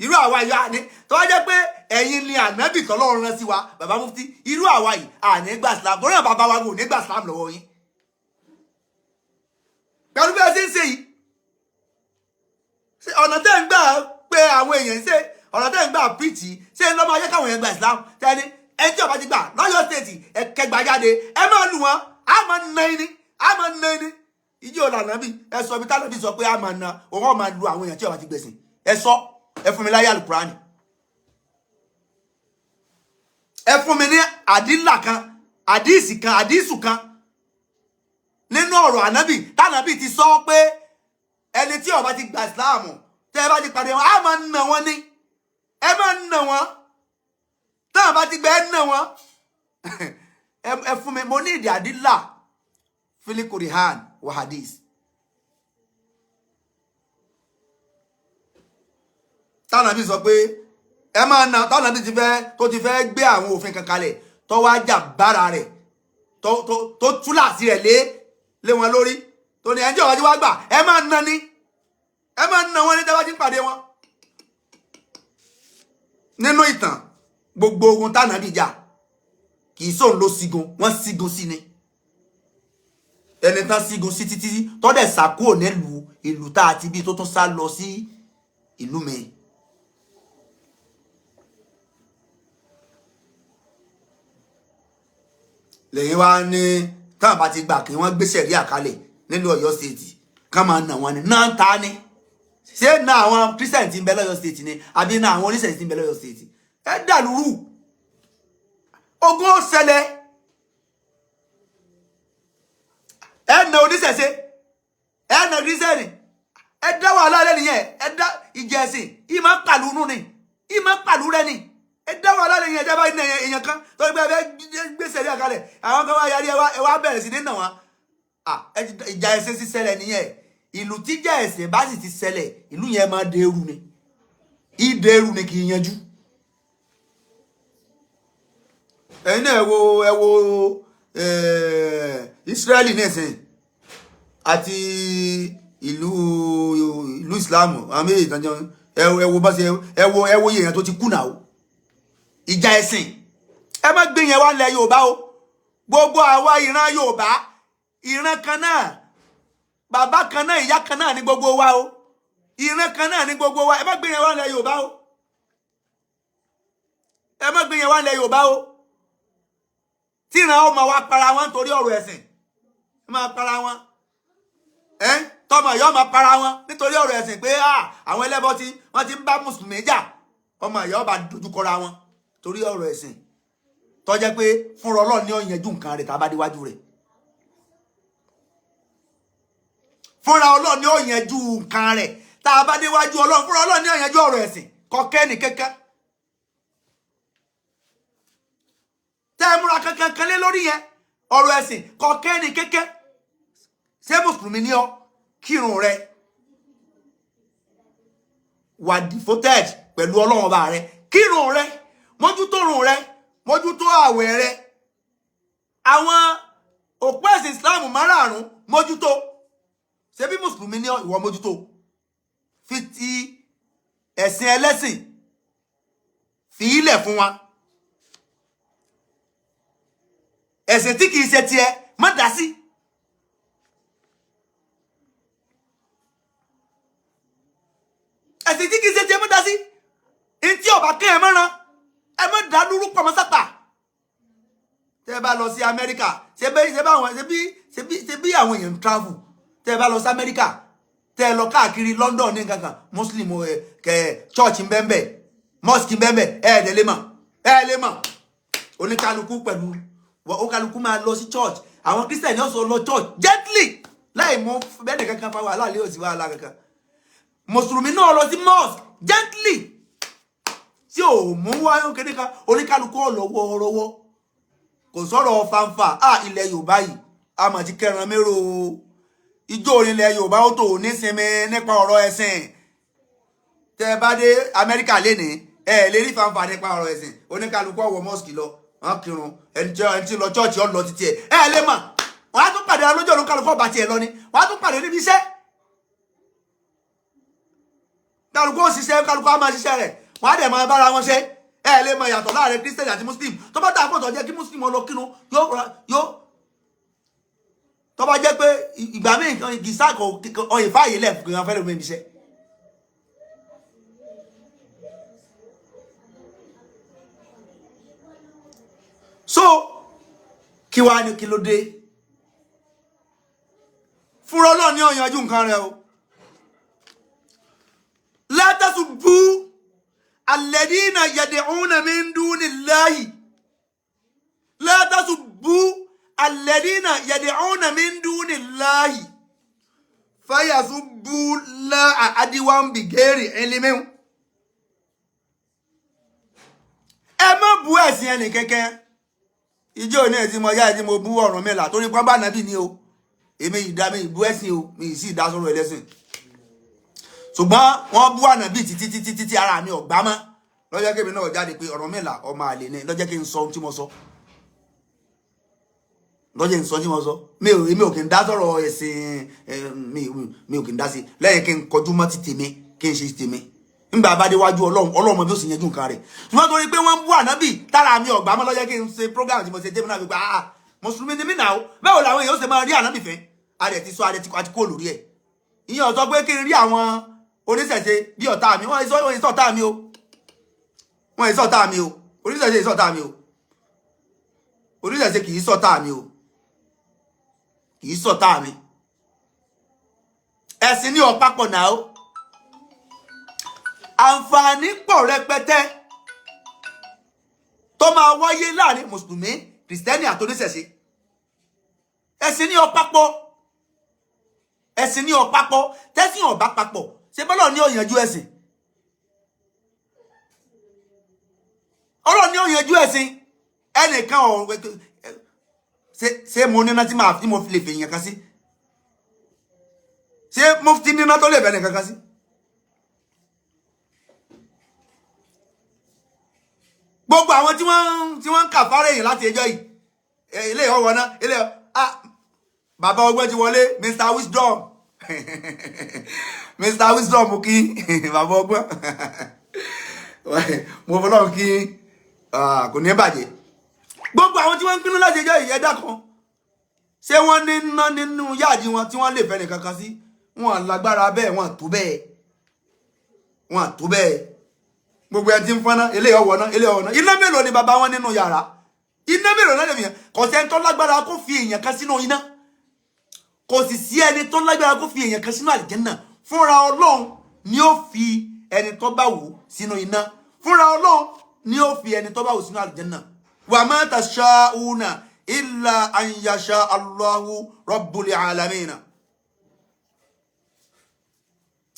Irú àwa yìí a ní, tó bá jẹ́ pé ẹ̀yin ni ànábì tọ́lọ́run rán sí wa, bàbá Mufti, irú àwa yìí a ní gbà ìsìlámù, torí àwọn bàbá wa ò ní gbà ìsìlámù lọ́wọ́ yín pẹ̀lú bẹ́ẹ̀ ṣe ń ṣe yìí. Ọ̀nà tẹ́ ń gbà pé àwọn èèyàn ṣe, ọ̀nà tẹ́ ń gbà pìtì ṣé ló máa yẹ káwọn èèyàn gba ìsìlámù? Tẹ́ni ẹni tí ó bá ti gbà lọ́yọ̀ State, ẹ kẹgbà jáde, ẹ máa lù wọ́n, á máa na ẹni, á máa na ẹni. Ìjì ò lànà bí ẹ sọ bí tálọ́bí sọ pé á máa na òun, á máa lu àwọn èèyàn tí ó bá ti gbẹ̀sìn. Ẹ sọ, ẹ fún mi láyé àlùkùránì, ẹ fún mi ní àdílà kan, àdíìsì kan, àdíìsù kan nínú ọ̀rọ̀ ànábì tánàbì ti sọ pé ẹni tí ó bá ti gba ìsìláàmù, tẹ́ ẹ bá ti pàdé wọn, á máa nà wọ́n ní, ẹ máa nà wọ́n, táwọn bá ti gbẹ ẹ nà wọ́n. Ẹ fún mi, mo ní ìdí àdílà filikurihan wa hadith. Tánàbì sọ pé ẹ máa nà, tánàbì ti fẹ́ tó ti fẹ́ gbé àwọn òfin kan kalẹ̀ tó wá jà bára rẹ̀, tó túláàsì rẹ̀ lé wọn lórí, tó ní ẹjọ́ ìwájú wá gbà, ẹ máa nà ní, ẹ máa nà wọn ní tẹ́ bá ti ń pàdé wọn. Nínú ìtàn gbogbo ogun tánàbì jà, kì í sóun ló sígun, wọ́n sígun sí ni. Ẹni tán sígun sí títí tọ́dẹ̀ sá kúrò nílùú ìlú tá a ti bí, tó tún sá lọ sí ìlú mi. Lẹ́yìn wá ní táwọn bá ti gbà kí wọ́n gbé sẹ̀ríà kalẹ̀ nílùú Ọ̀yọ́ State, ká máa nà wọ́n ni náà ń ta ni. Ṣé na àwọn Christian tí ń bẹ lọ́yọ́ State ni, àbí na àwọn oníṣẹ̀ṣe tí ń bẹ lọ́yọ́ State? Ẹ dàlúrú, ogun ó ṣẹlẹ̀. Ẹ nà oníṣẹ̀ṣe, ẹ nà Christian, ẹ dá wàhálà lẹ́nu yẹn, ẹ dá ìjà ẹ̀sìn ìmọ̀ pàlú nù ni, ìmọ̀ pàlú rẹ ni. Ẹ dá wàhálà lẹ́yìn ẹ̀jẹ̀ bá ní èèyàn kan tó gbé ẹ gbé sẹ̀ríà kalẹ̀, àwọn kan wá yarí, ẹ wá bẹ̀rẹ̀ sí ní nà wọ́n. Ìjà ẹ̀sìn sì ṣẹlẹ̀ nìyẹn. Ìlú tíjà ẹ̀sìn bá sì ti ṣẹlẹ̀, ìlú yẹn máa dẹrù ni, ìdẹrù ni, kì í yanjú. Ẹ̀yin náà ẹ wo Israeli nísìn àti ìlú Islam, àwọn méjèèjì tán jọ. Ẹ wo bá ṣe, ẹ wo èèyàn tó ti kú náà o. Ìjà ẹ̀sìn, ẹ má gbé yẹn wá lẹ̀ Yorùbá o. Gbogbo àwa ìran Yorùbá, ìran kan náà, bàbá kan náà, ìyá kan náà ní gbogbo wa o. Ìran kan náà ní gbogbo wa. Ẹ má gbé yẹn wá lẹ̀ Yorùbá o. Ẹ má gbé yẹn wá lẹ̀ Yorùbá o. Tíran ọmọ wa para wọn nítorí ọ̀rọ̀ ẹ̀sìn, ẹ máa para wọn. Ẹ tọmọ ìyá ọmọ para wọn nítorí ọ̀rọ̀ ẹ̀sìn pé àwọn ẹlẹ́bọ tí wọ́n ti ń bá mùsùlùmí jà, ọmọ ìyá ọba dojúkọra wọn torí ọ̀rọ̀ ẹ̀sìn, tó jẹ́ pé fúnra Ọlọ́run ní ó yanjú nǹkan rẹ̀ tá a bá déwájú rẹ̀. Fúnra Ọlọ́run ní ó yanjú nǹkan rẹ̀ tá a bá déwájú Ọlọ́run. Fúnra Ọlọ́run ní ó yanjú ọ̀rọ̀ ẹ̀sìn kọ̀kẹ́ ní kankan. Tẹ́ ẹ múra kankan kan lé lórí yẹn, ọ̀rọ̀ ẹ̀sìn kọ̀kẹ́ ní kankan. Ṣé mùsùlùmí ni ọ́? Kírun rẹ, wà devoted pẹ̀lú Ọlọ́run ọba rẹ, kírun rẹ, mójútó run rẹ, mójútó àwẹ̀ rẹ, àwọn òpó ẹ̀sìn Islam márààrún mójútó. Ṣé bí mùsùlùmí ni ọ́, ìwọ mójútó, fi ti ẹ̀sìn ẹlẹ́sìn fi ilẹ̀ fún wa. Ẹ̀sìn tí kìí ṣe tiẹ̀ má dá sí. Ẹ̀sìn tí kìí ṣe tiẹ̀ má dá sí. Ntí ọba kẹ́ ẹ mọ́ran, ẹ má dá lúrú pọ̀ mọ́ sápà. Tẹ́ ẹ bá lọ sí Amẹ́ríkà, ṣe bí ṣe bá àwọn ṣe bí ṣe bí ṣe bí àwọn èèyàn ń travel. Tẹ́ ẹ bá lọ sí Amẹ́ríkà, tẹ́ ẹ lọ káàkiri London ní nǹkan kan, Muslim ẹ kẹ church ń bẹ́ẹ̀ bẹ́ẹ̀, mosque ń bẹ́ẹ̀ bẹ́ẹ̀, ẹ ẹ̀ lè mọ̀, ẹ ẹ̀ lè mọ̀. Oníkálukú pẹ̀lú oníkálukú máa lọ sí church. Àwọn Christian yóò sọ lọ church gently, láì mú bẹ́ẹ̀ nìkan kan fa wàhálà lé òsì wàhálà kankan. Mùsùlùmí náà lọ sí mosque gently, tí ò mú wáyé kéde kan, oníkálukú ọ̀lọ́wọ́ ọ̀rọ̀wọ́, kò sọ̀rọ̀ fanfa. À ilẹ̀ Yorùbá yìí a mà ti kẹran mérò o. Ijó orin ilẹ̀ Yorùbá ó tò nísinmi nípa ọ̀rọ̀ ẹ̀sìn. Tẹ́ ẹ bá dé Amẹ́ríkà lénìí, ẹ lè rí fanfa nípa ọ̀rọ̀ ẹ̀sìn. Oníkálukú ọ̀wọ́ mosque lọ, wọ́n kírun, ẹni tí lọ church ọ̀ lọ títí ẹ̀ ẹ lè mọ̀. Wọ́n á tún pàdé alójó, oníkálukú ọba tiẹ̀ lọ ni wọ́n á tún pàdé níbi iṣẹ́. Kálukú ó ṣiṣẹ́, kálukú á máa ṣiṣẹ́ rẹ̀, wọ́n á dẹ̀ máa bára wọn ṣe. Ẹ lè mọ ìyàtọ̀ láàrin Christian àti Muslim. Tó bá dàpọ̀ tó jẹ́ kí Muslim lọ kírun, yóò tó bá jẹ́ pé ìgbà míì nǹkan ìgìsá kò ọyìn fáàyè lẹ̀ fún ìyàn fẹ́rẹ̀ mi iṣẹ́. So kí wàá ní kí ló dé? Fúnra Ọlọ́run ní ọ̀yanjú nǹkan rẹ o. Látàsùbú alladina yad'una min dunillahi, la tasubbu alladina yad'una min dunillahi fayasubbu Allaha adwan bighairi ilmin. Ẹ má bú ẹ̀sìn ẹnì kẹ́kẹ́. Ìjọ ní ẹ̀ tí mo yá ẹ̀ tí mo bú Ọ̀rúnmìlà torí pọ́n bá nàbì ni o. Èmi ìdá mi ìbú ẹ̀sìn o, mi ì sì dá sọ̀rọ̀ ẹlẹ́sìn. Ṣùgbọ́n wọ́n bú ànàbì títí títí títí ara mi ò gbá mọ́. Lọ́jọ́ kébì náà jáde pé Ọ̀rúnmìlà ọmọ àlè ni, lọ́jọ́ kí n sọ ohun tí mo sọ. Lọ́jọ́ kí n sọ tí mo sọ. Mi ò kí n dá sọ̀rọ̀ ẹ̀sìn, mi ò kí n dá sí. Lẹ́yìn kí n kọjú mọ́ ti tèmi, kí n ṣe tèmi. Nígbà bá dé wájú Ọlọ́run, Ọlọ́run mọ bí ó sì yanjú nǹkan rẹ̀. Ṣùgbọ́n torí pé wọ́n bú ànábì tára mi ò gbá mọ́, lọ́jọ́ kí n ṣe program tí mo ṣe tèmi náà fi pa, ah, mùsùlùmí ni mí náà o. Báwo làwọn èèyàn ó ṣe máa rí ànábì fẹ́? A dẹ̀ ti sọ, a dẹ̀ ti kó lórí ẹ̀. Ìyẹn ò sọ pé kí n rí àwọn oníṣẹ̀ṣe bí ọ̀tá mi. Wọ́n ìsọ ọ̀tá mi o. Wọ́n ìsọ ọ̀tá mi o. Oníṣẹ̀ṣe ìsọ ọ̀tá mi o. Oníṣẹ̀ṣe kì í sọ̀tá mi o. Kì í sọ̀tá mi. Ẹ̀sìn ní ọ̀pápọ̀ náà o. Àǹfààní pọ̀ rẹpẹtẹ tó máa wáyé láàrin mùsùlùmí, kìrìsìtẹ́nì àti oníṣẹ̀ṣe. Ẹ̀sìn ní ọ̀pápọ̀. Ẹ̀sìn ní ọ̀pápọ̀. Tẹ́sìn ọ̀bá papọ̀. Ṣé bọ́lọ̀ ní ó yanjú ẹ̀sìn? Ọlọ́run ní ó yanjú ẹ̀sìn. Ẹnìkan ọ̀ ṣé mo níná tí màá tí mo lè fi èèyàn kan sí? Ṣé mo ti níná tó lè fẹ́ nìkan kan sí? Gbogbo àwọn tí wọ́n ń kà fárẹ̀ èèyàn láti ẹjọ́ yìí, ilé ìwọ̀ náà, ilé ah bàbá ọgbọ́n ti wọlé, Mr. Wisdom. Mr. Wisdom kí bàbá ọgbọ́n. Mo fọlọ́run kí kò ní bàjẹ́. Gbogbo àwọn tí wọ́n ń pinnu láti ẹjọ́ yìí, ẹ̀dá kan, ṣé wọ́n ní ná nínú yáàdì wọn tí wọ́n lè fẹ́ nìkan kan sí? Wọn lágbára bẹ́ẹ̀, wọn tó bẹ́ẹ̀, wọn tó bẹ́ẹ̀. Gbogbo ẹ ti ń fọ́nná, eléyìí ọwọ́ náà, eléyìí ọwọ́ náà. Iná mélòó ni bàbá wọn nínú yàrá? Iná mélòó náà lè fi hàn? Kò sẹ́ni tó lágbára kó fi èèyàn kan sínú iná. Kò sì sí ẹni tó lágbára kó fi èèyàn kan sínú àlìjẹ́nnà. Fúnra Ọlọ́run ni ó fi ẹni tó bá wù sínú iná. Fúnra Ọlọ́run ni ó fi ẹni tó bá wù sínú àlìjẹ́nnà. Wa ma tasha'una illa an yasha Allahu rabbul alamina.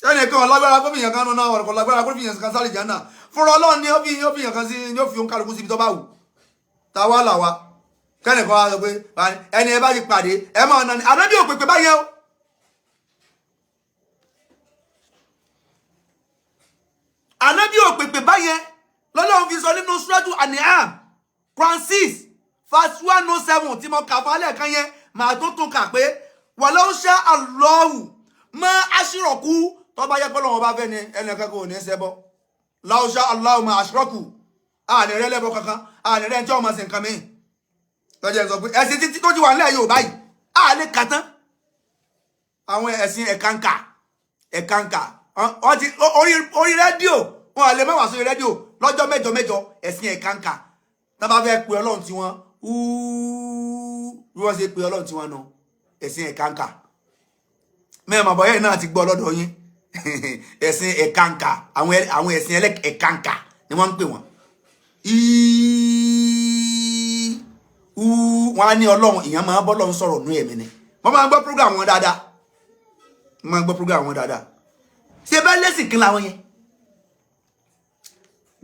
Ẹnìkan lágbára kó fi èèyàn kan nínú náà, kò lágbára kó fi èèyàn kan sálì jẹ́nnà. Fúnra Ọlọ́run ni ó fi èèyàn kan sí, ni ó fi òun kálukú síbi tó bá wù. Táwa làwa. Kẹ́nìkan wá sọ pé ẹni ẹ bá ti pàdé ẹ máa nà ní. Ànábì ò pèpè báyẹn o. Òpèpè báyẹn lọ́lọ́run fi sọ nínú Suratu An'am, Quran 6 verse 107, tí mo kà fún alẹ́ kan yẹn, màá tó tún kà pé walau sha Allahu ma ashraku. Tó bá yẹ pé Ọlọ́run bá fẹ́ ni, ẹnìkan kò ní í ṣẹbọ. Law sha Allahu ma ashraku, àní rẹ lẹ́bọ kankan, àní rẹ tí wọ́n máa ṣe nǹkan mìíràn. Lọ́jọ́ sọ pé ẹ̀sìn títí tó ti wà nílẹ̀ Yorùbá yìí, àá lè kà tán. Àwọn ẹ̀sìn ẹ̀kànkà ẹ̀kànkà, wọ́n ti orí rédíò, wọn à lè má wá sórí rédíò lọ́jọ́ mẹ́jọ mẹ́jọ. Ẹ̀sìn ẹ̀kànkà, tá bá fẹ́ pe Ọlọ́run tiwọn, bí wọ́n ṣe pe Ọlọ́run tiwọn nù, ẹ̀sìn ẹ̀kànkà. Mẹ́rin àbọ̀yẹ́ náà ti gbọ́ lọ́dọ̀ yín, ẹ̀sìn ẹ̀kànkà. Àwọn ẹ̀sìn ẹ̀kànkà ni wọ́n ń pè wọ́n. Wọ́n á ní Ọlọ́run, ìyẹn máa ń bọ́ Ọlọ́run sọ̀rọ̀ nú ẹ̀mí ni. Wọ́n máa ń gbọ́ program wọn dáadáa, wọ́n máa ń gbọ́ program wọn dáadáa. Ṣe bẹ́ẹ̀ lẹ́sìn kí làwọn yẹn?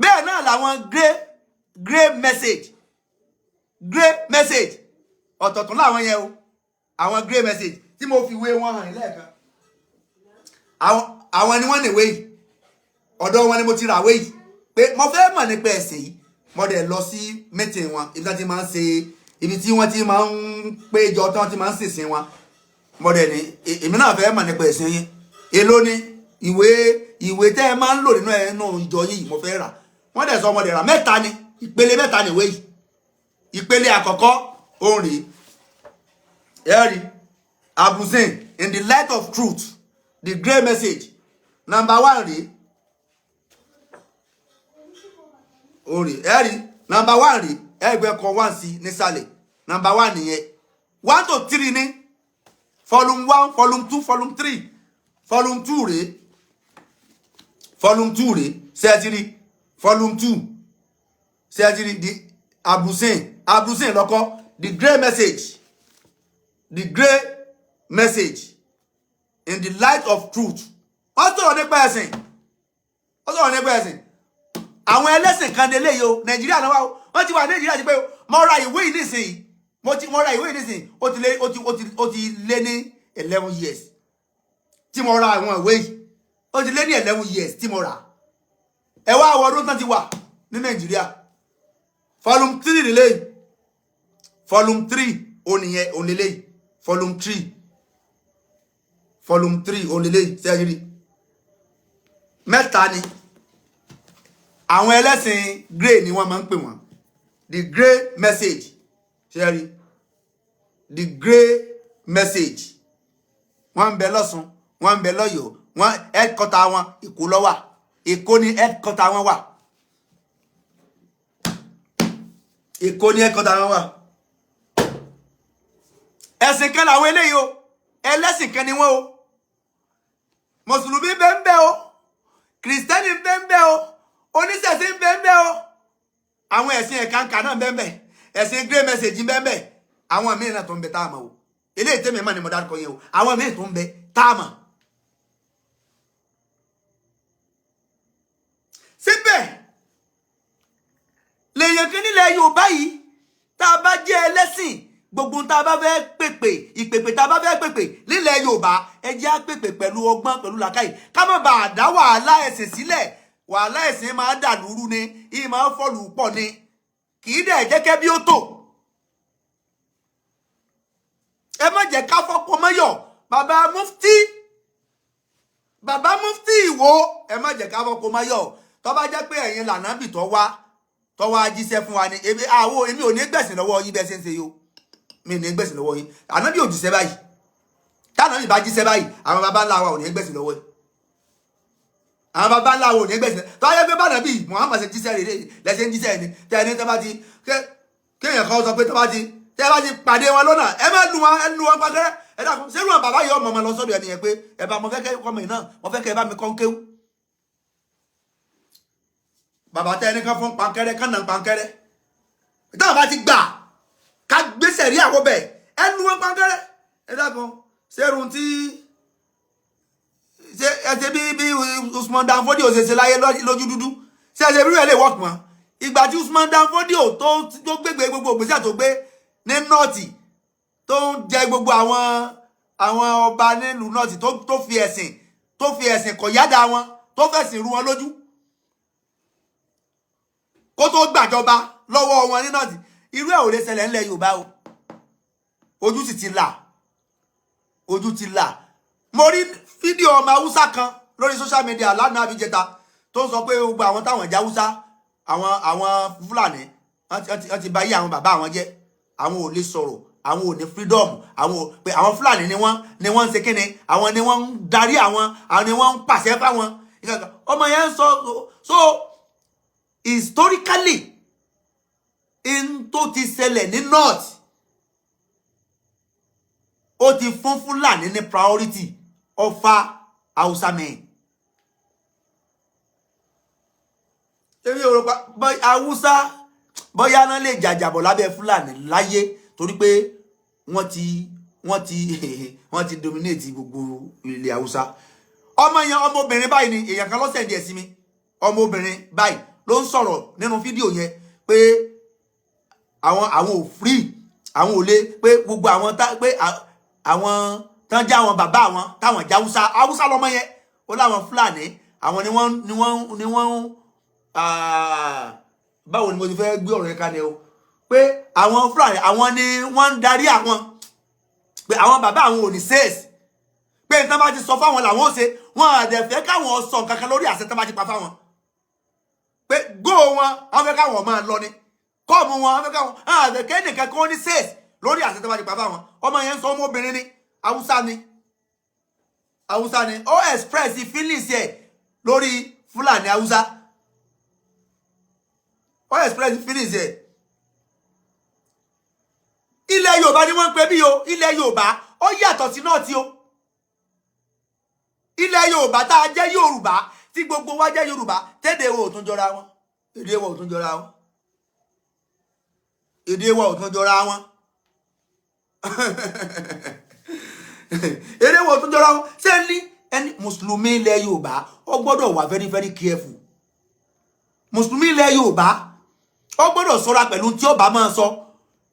Bẹ́ẹ̀ náà làwọn grey message, grey message ọ̀tọ̀tún làwọn yẹn o. Àwọn grey message tí mo fi wé wọn hàn lẹ́ẹ̀kan, àwọn ni wọ́n nìwé yìí. Ọ̀dọ̀ wọn ni mo ti ràwé yìí pé mo fẹ́ mọ̀ nípa ẹ̀sìn yìí. Mo dẹ̀ lọ sí meeting wọn, ibi tí wọ́n ti máa ń ṣe, ibi tí wọ́n ti máa ń péjọ, tí wọ́n ti máa ń ṣèsìn wọn. Mo dẹ̀ ní èmi náà fẹ́ mọ̀ nípa ẹ̀sìn yín. Èló ni ìwé tẹ́ ẹ máa ń lò nínú ẹnu ìjọ yìí? Mo fẹ́ rà. Wọ́n dẹ̀ sọ, mo dẹ̀ rà. Mẹ́ta ni, ìpele mẹ́ta ni ìwé yìí. Ìpele àkọ́kọ́ òun rèé. Ẹ rí Abuzin, "In the Light of Truth, the Grey Message", number one rèé, òun rèé. Ẹ rí number one rèé, ẹgbẹ́ kan one sí nísàlẹ̀, number one nìyẹn. One to three ní volume one, volume two, volume three. Volume two rèé, volume two rèé. Ṣẹ́ẹ́tìrì volume two? Ṣẹ́ẹ́tìrì the Abuzin? Abuzin lọ́kọ́, the Grey Message, the Grey Message, "In the Light of Truth". Wọ́n sọ̀rọ̀ nípa ẹ̀sìn, wọ́n sọ̀rọ̀ nípa ẹ̀sìn. Àwọn ẹlẹ́sìn kan délé yìí o. Nàìjíríà náà wà o, wọ́n ti wà Nàìjíríà ti pé o. Mo ra ìwé yìí nísìnyí, mo ra ìwé yìí nísìnyí, ó ti lé ní 11 years tí mo ra àwọn ìwé yìí. Ó ti lé ní 11 years tí mo rà. Ẹ wá àwọn ọdún tán ti wà ní Nàìjíríà. Volume three lélẹ́yìí, volume three ònìyẹn, ònlélẹ́yìí, volume three, volume three ònlélẹ́yìí. Sẹ́yìn mẹ́ta ni. Àwọn ẹlẹ́sìn grey ni wọ́n máa ń pè wọ́n, the Grey Message. Ṣe rí the Grey Message? Wọ́n ń bẹ lọ́sùn, wọ́n ń bẹ lọ́yọ̀ọ́. Wọ́n headquarter wọn, Èkó ló wà. Èkó ni headquarter wọn wà, Èkó ni headquarter wọn wà. Ẹ̀sìn kan làwọn eléyìí o, ẹlẹ́sìn kan ni wọ́n o. Mùsùlùmí bẹ́ẹ̀ ń bẹ o, kìrìsìtẹ́nì ń bẹ ń bẹ o, oníṣẹ̀ṣe ń bẹ ń bẹ o. Àwọn ẹ̀sìn ẹ̀kànkà náà ń bẹ ń bẹ, ẹ̀sìn grey message ń bẹ ń bẹ. Àwọn míì náà tó ń bẹ tá a mọ̀ o. Eléyìí tẹ́mi mọ̀ ni mo dárúkọ yẹn o. Àwọn míì tó ń bẹ tá a mọ̀. Síbẹ̀ lèèyàn kan nílẹ̀ Yorùbá yìí, tá a bá jẹ́ ẹlẹ́sìn gbogbo, tá a bá fẹ́ pèpè, ìpèpè tá a bá fẹ́ pèpè nílẹ̀ Yorùbá, ẹ jẹ́ á pèpè pẹ̀lú ọgbọ́n, pẹ̀lú làákàyè, ká má bàa dá wàhálà ẹ̀sìn sílẹ̀. Wàhálà ẹ̀sìn máa dà lúrú ni, ìyí máa ń fọ́lù pọ̀ ni, kì í dẹ̀ jẹ́ kẹ́ bí ó tò. Ẹ má jẹ́ ká fọ́pọ̀ mọ́yọ̀. Bàbá mufti, bàbá mufti Ìwó, ẹ má jẹ́ ká fọ́pọ̀ mọ́yọ̀. Tó bá jẹ́ pé ẹ̀yin lànàbì tó wá jíṣẹ́ fún wa ni, èmi àwo, èmi ò ní gbẹ̀sìn lọ́wọ́ yín bẹ́ẹ̀ ṣe ń ṣe yìí o. Mi ní gbẹ̀sìn lọ́wọ́ yín. Ànábì ò jíṣẹ́ báyìí. Tànábì bá jíṣẹ́ báyìí, àwọn baba ńlá wa ò ní gbẹ̀sìn lọ́wọ́ yìí. Àwọn baba ńlá wa ò ní gbẹ̀sìn. Tó ayé pé bànàbì Muhammad ṣe jíṣẹ́ rèé lẹ́sẹ̀ ń jíṣẹ́ ni tẹ́ ẹni tẹ́ bá ti kéèyàn kan sọ pé tẹ́ bá ti pàdé wọn lọ́nà, ẹ má lu wọn, ẹ lu wọn pàkẹ́rẹ́. Ẹ dákun, ṣé irú bàbá yìí ọmọ ọmọ lọ sọ́dọ̀ ẹni yẹn pé ẹ bá mo fẹ́ kẹ́ ọmọ yìí náà, mo fẹ́ kẹ́ ẹ bá mi kọ́ ń kéwú? Bàbá tẹ́ ẹni kan fún pankẹ́rẹ́ kán náà pankẹ́rẹ́, táwọn bá ti gbà ká gbèsè rí àwọn bẹ̀, ẹ lu wọn pankẹ́rẹ́. Ẹ dákun, ṣé irun tí ṣe ẹ ṣe bí Usman Dan Fodio ṣe ṣe láyé lójú dúdú, ṣe ẹ ṣe bí rẹ̀ lè wọ́ọ̀kì mọ́? Ìgbà tí Usman Dan Fodio tó gbégbé gbogbo ògbésẹ̀ tó gbé ní North, tó ń jẹ gbogbo àwọn ọba nílùú North, tó fi ẹ̀sìn kọ̀yádà wọn, tó fẹ̀sìn rú wọn lójú. kó tó gbàjọba lọ́wọ́ wọn ní North. Irú ẹ̀ ò lè ṣẹlẹ̀ ńlẹ̀ Yorùbá o. Ojú sì ti là, ojú ti là. Mo rí fídíò ọmọ Haúsá kan lórí social media lánàá àbíjẹta tó ń sọ pé gbogbo àwọn táwọn jẹ́ Haúsá, àwọn Fúlàní wọ́n ti bà yí àwọn bàbá àwọn jẹ́, àwọn ò lè sọ̀rọ̀, àwọn ò ní freedom, àwọn ò pé àwọn Fúlàní ni wọ́n ń ṣe kíni, àwọn ni wọ́n ń darí àwọn, àwọn ni wọ́n ń pàṣẹ fáwọn. Ọmọ yẹn ń sọ. So historically, in tó ti ṣẹlẹ̀ ní North, ó ti fún Fúlàní ní priority over Hausa men. Èmi ò rò pa Haúsá bóyá náà lè jàjàbọ̀ lábẹ́ Fúlàní láyé, torí pé wọ́n ti dominate gbogbo ilẹ̀ Haúsá. Ọmọ yẹn, ọmọbìnrin báyìí ni, èèyàn kan ló send ẹ̀ sí mi. Ọmọbìnrin báyìí ló ń sọ̀rọ̀ nínú fídíò yẹn pé àwọn ò free, àwọn ò lè pé gbogbo àwọn tá pé àwọn tán já àwọn bàbá àwọn táwọn já Haúsá. Haúsá lọmọ yẹn. Ó láwọn Fúlàní, àwọn ni wọ́n, báwo ni mo ti fẹ́ gbé ọ̀rọ̀ yẹn kalẹ̀ o, pé àwọn Fúlàní, àwọn ni wọ́n ń darí àwọn, pé àwọn bàbá àwọn ò ní sales, pé nǹkan bá ti sọ fáwọn làwọn ò ṣe, wọn àdẹ̀fẹ́ káwọn sọ nǹkan kan lórí àṣẹ tán bá ti pa fáwọn, pé go wọn, wọn fẹ́ káwọn máa lọ ni come wọn, wọn fẹ́ káwọn àdẹ̀kẹ́ nìkan kó ní sales lórí àṣẹ tán bá ti pa fáwọn. Ọmọ yẹn ń sọ. Ọmọbìnrin ni, Haúsá ni, Haúsá ni. Ó express feelings ẹ̀ lórí Fúlàní Haúsá. Ó express feelings ẹ̀. Ilẹ̀ Yorùbá ni wọ́n ń pè bí o. Ilẹ̀ Yorùbá, ó yàtọ̀ sí náà tí o. Ilẹ̀ Yorùbá tá a jẹ́ Yorùbá, tí gbogbo wa jẹ́ Yorùbá, tẹ́lẹ̀ wo ò tún jọra wọn, èdè wa ò tún jọra wọn, èdè wa ò tún jọra wọn, èdè wa ò tún jọra wọn. Ṣé ní ẹni mùsùlùmí ilẹ̀ Yorùbá, ó gbọ́dọ̀ wà very very careful. Mùsùlùmí ilẹ̀ Yorùbá, ó gbọ́dọ̀ ṣọ́ra pẹ̀lú tí ó bá máa sọ.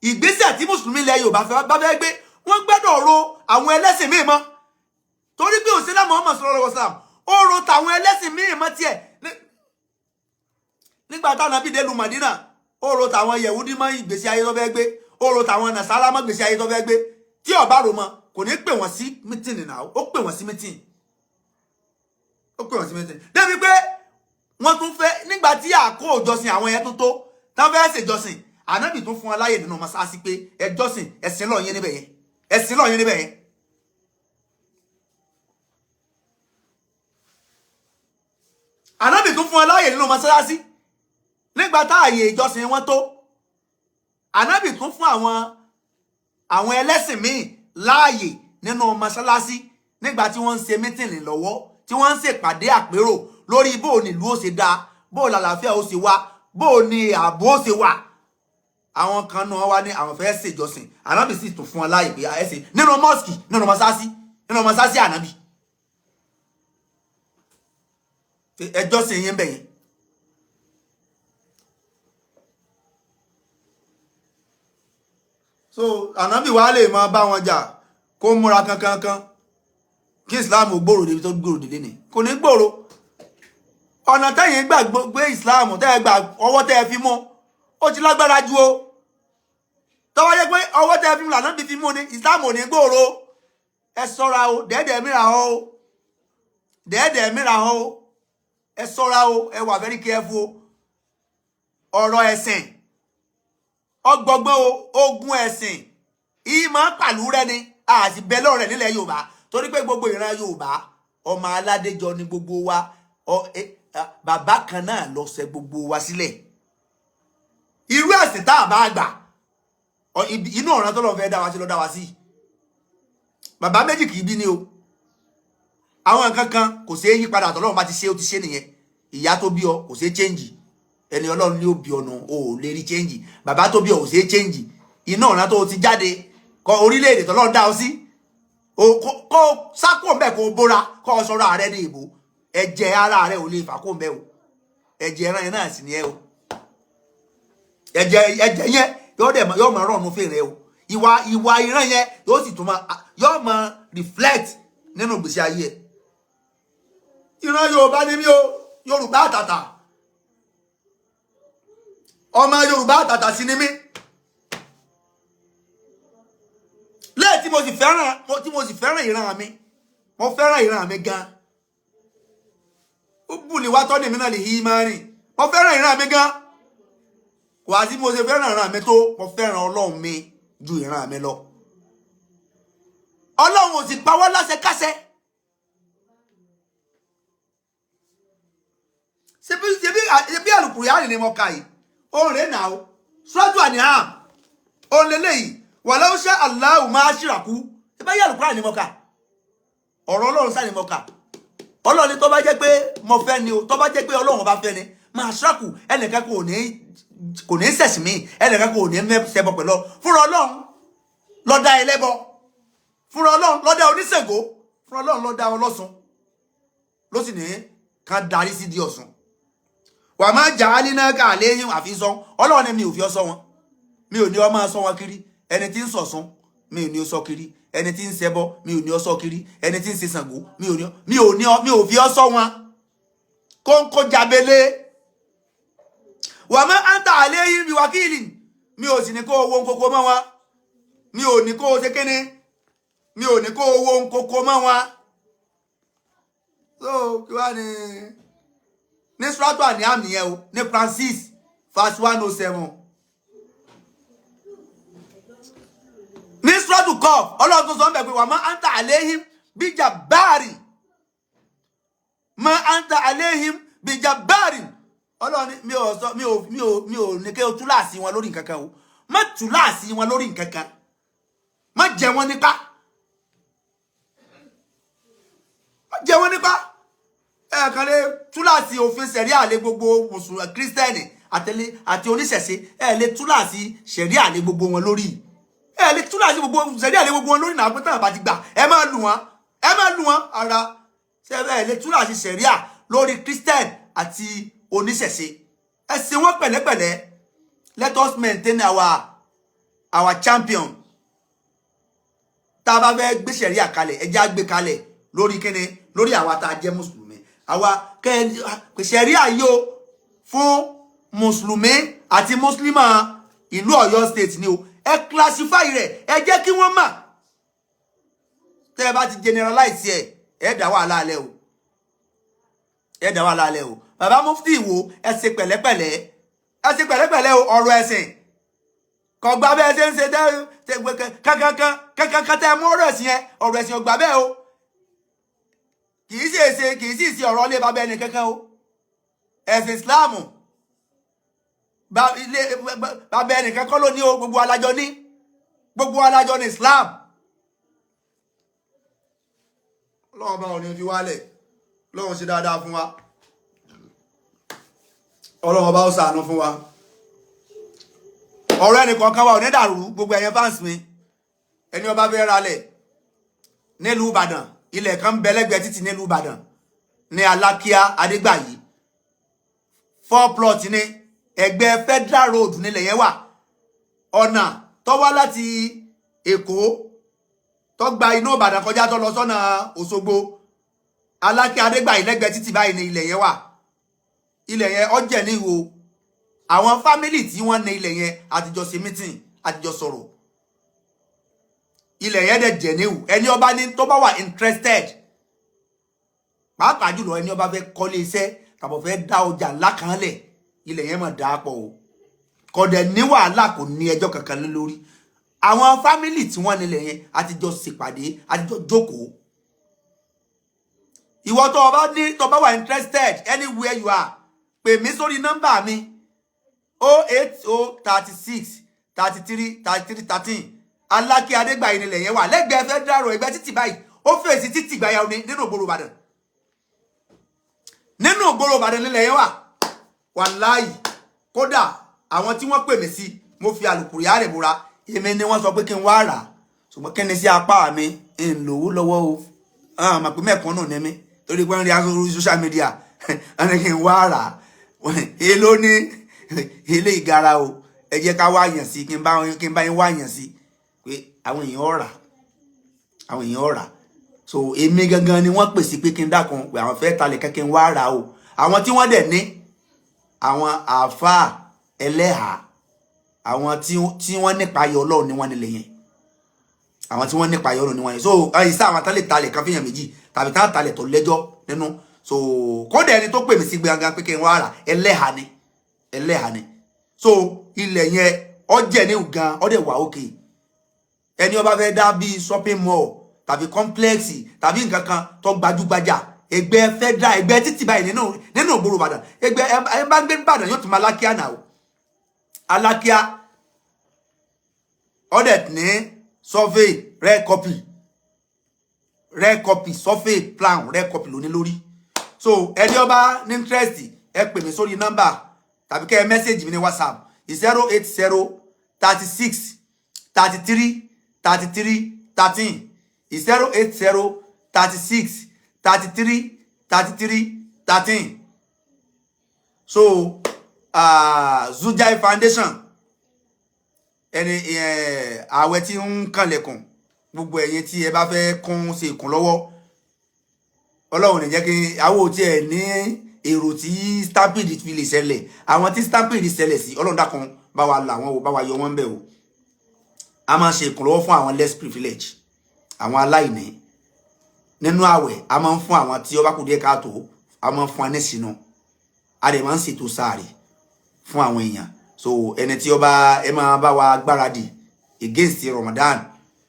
Ìgbésẹ̀ tí mùsùlùmí ilẹ̀ Yorùbá bá fẹ́ gbé, wọ́n gbọ́dọ̀ ro àwọn ẹlẹ́sìn míì mọ́, torí pé òsínlá Muhammad sallallahu alaihi wasallam, ó ro tàwọn ẹlẹ́sìn míì mọ́ tiẹ̀ nígbà táwọn Ànábì dé lu Mádínà. Ó ro tàwọn Yẹ̀wúdí mọ́ ìgbésí ayé tó fẹ́ gbé, ó ro tàwọn Nàsárà mọ́ ìgbésí ayé tó fẹ́ gbé. Tí ó bá rò mọ́, kò ní pè wọ́n sí meeting náà. Ó pè wọ́n sí meeting, ó pè wọ́n sí meeting débi pé wọ́n tún fẹ́ nígbà tí àkó òjọsìn àwọn yẹn tó tó tán fẹ́ ṣèjọsìn, Ànábì tún fún wọn láyè nínú mọ́sáàsì pé ẹ jọ́sìn, ẹ̀sìn lọ́ọ̀ yín níbẹ̀ yẹn, ẹ̀sìn lọ́ọ̀ yín níbẹ̀ yẹn. Ànábì tún fún wọn láyè nínú mọ́sálásí nígbà tá àyè ìjọsìn wọn tó. Ànábì tún fún àwọn ẹlẹ́sìn míì láàyè nínú mọ́sálásí nígbà tí wọ́n ń ṣe meeting lọ́wọ́, tí wọ́n ń ṣèpàdé àpérò lórí bó ní ìlú ó ṣe dáa, bó làlàáfíà ó ṣe wá, bó ní ààbò ó ṣe wà. Àwọn kan náà wá ní àwọn fẹ́ ṣèjọsìn. Ànábì sì tún fún wọn láàyè pé ẹ ṣe nínú mosque, nínú mọ́sálásí, nínú mọ́sálásí Ànábì, ẹjọ́sìn yín bẹ̀yẹn. So Ànábì wa lè máa bá wọn jà, kó múra kankankan kí Islam gbòòrò débi tó gbòòrò délé ni kò ní gbòòrò. Ọ̀nà tẹ́yìn gbà gbé Islam, tẹ́yìn gbà, ọwọ́ tẹ́yẹ fi mú ó ti lágbára ju o. Tọ́wọ́ jẹ́ pé ọwọ́ tẹ́yẹ fi mú lànà bí fi mú ni, Islam ò ní gbòòrò. Ẹ ṣọ́ra o, dẹ́ẹ̀dẹ̀ mìíràn o, dẹ́ẹ̀dẹ̀ mìíràn o. Ẹ ṣọ́ra o, ẹ wà very careful o. Ọ̀rọ̀ ẹ̀sìn ọgbọgbọ́n o. Ogun ẹ̀sìn ìmọ̀ pàlú rẹ ni àti bẹ́ẹ̀ lọ́rẹ̀ nílẹ̀ Yorùbá, torí pé gbogbo ìran Yorùbá, ọmọ aládéjọ ni gbogbo wa. Bàbá kan náà lọ ṣe gbogbo wa sílẹ̀. Irú ẹ̀sìn tá a bá gbà, inú ọ̀ràn tó lọ́n fẹ́ dá wa sí ló dá wa sí. Bàbá méjì kì í bí ni o. Àwọn nǹkan kan kò ṣeé yí padà. Tọ́lọ́run bá ti ṣe, ó ti ṣe nìyẹn. Ìyá tó bí ọ kò ṣeé change. Ẹni Ọlọ́run ní ó bí ọ̀nà o ò lè rí change. Bàbá tó bí ọ ò ṣeé change. Iná ọ̀ràn tó ti jáde kọ, orílẹ̀-èdè tọ́lọ́run dá ọ sí, kó sákò mbẹ́, kó bóra, kó o sọ̀rọ̀ ààrẹ ní ìbò. Ẹ̀jẹ̀ ara rẹ ò lè fà kó mbẹ́ o. Ẹ̀jẹ̀ ẹran yẹn náà sì ni ẹ o. Ẹ̀jẹ̀ yẹn yóò dẹ̀ yóò máa rọ̀nù fèrè o. Ìwà ìran yẹn yóò sì tún máa yóò máa reflect nínú ìgbésí ayé ẹ. Ìran Yorùbá ni mí o, Yorùbá àtàtà. Ọmọ Yorùbá àtàtà sí ni mí. Lẹ́yìn tí mo sì fẹ́ràn, tí mo sì fẹ́ràn ìran mi, mo fẹ́ràn ìran mi gan. Ó bù ní wá tọ́ ní mi náà lè hí máa rìn. Mo fẹ́ràn ìran mi gan. Kò wá sí mo ṣe fẹ́ràn ìran mi tó, mo fẹ́ràn Ọlọ́run mi ju ìran mi lọ. Ọlọ́run ò sì pa wá láṣẹ káṣẹ. Ṣebí Àlùkùránì ni mo kà yìí. Òun rèé nà ó. Suratu An'am. Òun lélẹ́yìí. Walau sha Allahu ma ashraku. Ṣebí Àlùkùránì ni mo kà. Ọ̀rọ̀ Ọlọ́run sá ni mo kà. Ọlọ́run ni tó bá jẹ́ pé mo fẹ́ ni o, tó bá jẹ́ pé Ọlọ́run bá fẹ́ ni, ma ashraku, ẹnìkan kò ní ṣẹ̀sìn mí, ẹnìkan kò ní ṣẹbọ pẹ̀lú. Fúnra Ọlọ́run ló dá ẹlẹ́bọ. Fúnra Ọlọ́run ló dá oníṣègùn. Fúnra Ọlọ́run ló dá ọlọ́sùn. Ló sì ní ká darí sí di Ọ̀ṣun. Wà má jà á nínú ká léyìn àfi sọ. Ọlọ́run ni mi ò fi ọ sọ wọn. Mi ò ní ọ máa sọ wọn kiri. Ẹni tí ń sọ̀sùn, mi ò ní ọ sọ kiri. Ẹni tí ń ṣẹbọ, mi ò ní ọ sọ kiri. Ẹni tí ń ṣe Ṣàngó, mi ò fi ọ sọ wọn. Kóńkó jabele. Wà má anta àléyìn bí wákìlì. Mi ò sì ní kó owó nkókó mọ́ wọn. Mi ò ní kó o ṣe kíni. Mi ò ní kó owó nkókó mọ́ wọn. So kí wá ní Suratu An'am nìyẹn o, ní Quran 6 verse 107. Ní Suratu Qaf, Ọlọ́run tó sọ ń bẹ̀ pé wà má anta àléhìm bíjà báàrì. Má anta àléhìm bíjà báàrì. Ọlọ́run ní mi ò sọ, mi ò ní kí o túláàsì wọn lórí nǹkan kan o. Má túláàsì wọn lórí nǹkan kan. Má jẹ wọn nípa. Má jẹ wọn nípa. Ẹ kàn lè túláàsì òfin ṣẹ̀ríà lé gbogbo mùsùlùmí, kírísítẹ́nì àtẹlé àti oníṣẹ̀ṣe. Ẹ lè túláàsì ṣẹ̀ríà lé gbogbo wọn lórí. Ẹ lè túláàsì gbogbo ṣẹ̀ríà lé gbogbo wọn lórí náà pé táwọn bá ti gbà ẹ máa lù wọ́n. Ẹ máa lù wọ́n ara. Ṣé ẹ lè túláàsì ṣẹ̀ríà lórí kírísítẹ́nì àti oníṣẹ̀ṣe. Ẹ ṣe wọ́n pẹ̀lẹ́pẹ̀lẹ́. Let us maintain our champion. Tá a bá fẹ́ gbé ṣẹ̀ríà kalẹ̀, ẹ jẹ́ á gbé kalẹ̀ lórí kíni? Lórí àwa tá a jẹ́ mùsùlùmí. Àwa kẹ́ ṣẹ̀ríà yìí o fún mùsùlùmí àti mùsùlùmá ìlú Ọ̀yọ́ state ni o. Ẹ classify rẹ̀, ẹ jẹ́ kí wọ́n mọ̀. Tẹ́ ẹ bá ti generalize ẹ̀, ẹ dá wàhálà alẹ́ o. Ẹ dá wàhálà alẹ́ o. Bàbá Mufti Ìwó, ẹ ṣe pẹ̀lẹ́pẹ̀lẹ́. Ẹ ṣe pẹ̀lẹ́pẹ̀lẹ́ o, ọ̀rọ̀ ẹ̀sìn. Kò gbà bẹ́ẹ̀ ṣe ń ṣe tẹ́ kankankan tẹ́ mú ọ̀rọ̀ ẹ̀sìn yẹn, ọ̀rọ̀ ẹ̀sìn ò gbà bẹ́ẹ̀ o. Kì í ṣe ṣe, kì í sì ṣe ọ̀rọ̀ ilé bàbá ẹni kankan o. Ẹ̀sìn Islam, ilé bàbá ẹni kankan ló ní o, gbogbo alájọ ní. Gbogbo alájọ ní Islam. Ọlọ́run bá òní fi wálẹ̀. Ọlọ́run ṣe dáadáa fún wa. Ọlọ́run bá ó ṣàánú fún wa. Ọ̀rọ̀ ẹnì kọ̀ọ̀kan wa ò ní dàrú, gbogbo ẹ̀yin fans mi. Ẹni ó bá fẹ́ ralẹ̀ nílùú Ìbàdàn, ilẹ̀ kan ń bẹ lẹ́gbẹ̀ẹ́ títì nílùú Ìbàdàn ní Alákíá Adégbàyí. 4 plot ní ẹ̀gbẹ́ Federal Road nílẹ̀ yẹn wà. Ọ̀nà tó wá láti Èkó tó gba inú Ìbàdàn kọjá tó lọ sọ́nà Òṣogbo. Alákíá Adégbàyí lẹ́gbẹ̀ẹ́ títì báyìí ní ilẹ̀ yẹn wà. Ilẹ̀ yẹn ó jẹ́ ní ìwò. Àwọn fámìlì tí wọ́n ní ilẹ̀ yẹn àtijọ́ ṣe meeting, àtijọ́ sọ̀rọ̀. Ilẹ̀ yẹn dẹ̀ jẹ́ níwò. Ẹni ó bá ní tó bá wà interested, pàápàá jùlọ ẹni ó bá fẹ́ kọ́lé iṣẹ́ tàbí fẹ́ dá ọjà ńlá kan lẹ̀, ilẹ̀ yẹn máa dáa pọ̀ o. Kò dẹ̀ ní wàhálà, kò ní ẹjọ́ kankan lé lórí. Àwọn fámìlì tí wọ́n nílẹ̀ yẹn àtijọ́ ṣèpàdé, àtijọ́ jókòó. Ìwọ tó bá ní, tó bá wà interested anywhere you are, pè mí sórí nọ́mbà mi 080 36 33 33 13. Alákíá Adégbàyí nílẹ̀ yẹn wà lẹ́gbẹ̀ẹ́ Federal Road, ẹgbẹ́ títì báyìí. Ó fèsì títì gbàyà ní nínú ìgboro Ìbàdàn. Nínú ìgboro Ìbàdàn nílẹ̀ yẹn wà. Wàláì, kódà àwọn tí wọ́n pè mí sí, mo fi Àlùkùránì búra, èmi ni wọ́n sọ pé kí n wá rà. Ṣùgbọ́n kí ni sí apá mi, ń lówó lọ́wọ́ o. Àmọ̀ pé mẹ́kànnù ní mi torí pé ń rí aṣọ orí social media. Wọ́n ní kí n wá rà. Èló ní ilé ìgara o. Ẹ jẹ́ ká wá yàn sí, kí n bá yín wá yàn sí pé àwọn èèyàn rà. Àwọn èèyàn rà. So èmi gangan ni wọ́n pèsè pé kí n dákun pé àwọn fẹ́ talẹ̀ kẹ́kẹ́ n wá rà o. Àwọn tí wọ́n dẹ̀ ní àwọn àáfàá Ẹlẹ́hà, àwọn tí wọ́n nípa ayọ̀ Ọlọ́run ni wọ́n nílẹ̀ yẹn. Àwọn tí wọ́n nípa ayọ̀ Ọlọ́run ni wọ́n yẹn. So ẹ̀yìn sí àwọn tán lè talẹ̀ kan fihàn méjì tàbí tán talẹ̀ tó lẹ́jọ́ nínú. So kódà ẹni tó pè mí sí gbẹngàn pé kí n wá rà, ẹlẹ́hà ni, ẹlẹ́hà ni. So ilẹ̀ yẹn ọjẹ́ ní gan, ọdẹ wà òkè. Ẹni ó bá fẹ́ dá bíi shopping mall tàbí complex tàbí nǹkan kan tó gbajúgbajà, ẹgbẹ́ federal, ẹgbẹ́ títì báyìí nínú ìgboro Ìbàdàn, ẹgbẹ́ ẹ bá ń gbé Ìbàdàn yóò tún máa Alákíá náà o. Alákíá ọdẹ ní survey red copy, red copy, survey plan, red copy lóní lórí. So ẹni ó bá ní interest, ẹ pè mí sórí nọ́mbà tàbí kẹ́ ẹ message mi ní WhatsApp, 08036333313, 08036333313. So Zujai Foundation, ẹni ààwẹ̀ tí ń kànlẹ̀kùn, gbogbo ẹ̀yin tí ẹ bá fẹ́ kún ṣe ìkúnlọ́wọ́, Ọlọ́run ní jẹ́ kí àwọn ò tiẹ̀ ní èrò tí stampede fi lè ṣẹlẹ̀. Àwọn tí stampede ṣẹlẹ̀ sí, Ọlọ́run dákun bá wa là wọ́n o, bá wa yọ wọ́n bẹ̀ o. A máa ṣe ìkúnlọ́wọ́ fún àwọn less privilege, àwọn aláìní nínú àwẹ̀. A máa ń fún àwọn tí ó bá kù díẹ̀ káàtó, a máa ń fún wa ní sínú, a dẹ̀ máa ń ṣètò sáàrì fún àwọn èèyàn. So ẹni tí ó bá, ẹ máa bá wa gbáradì against Ramadan.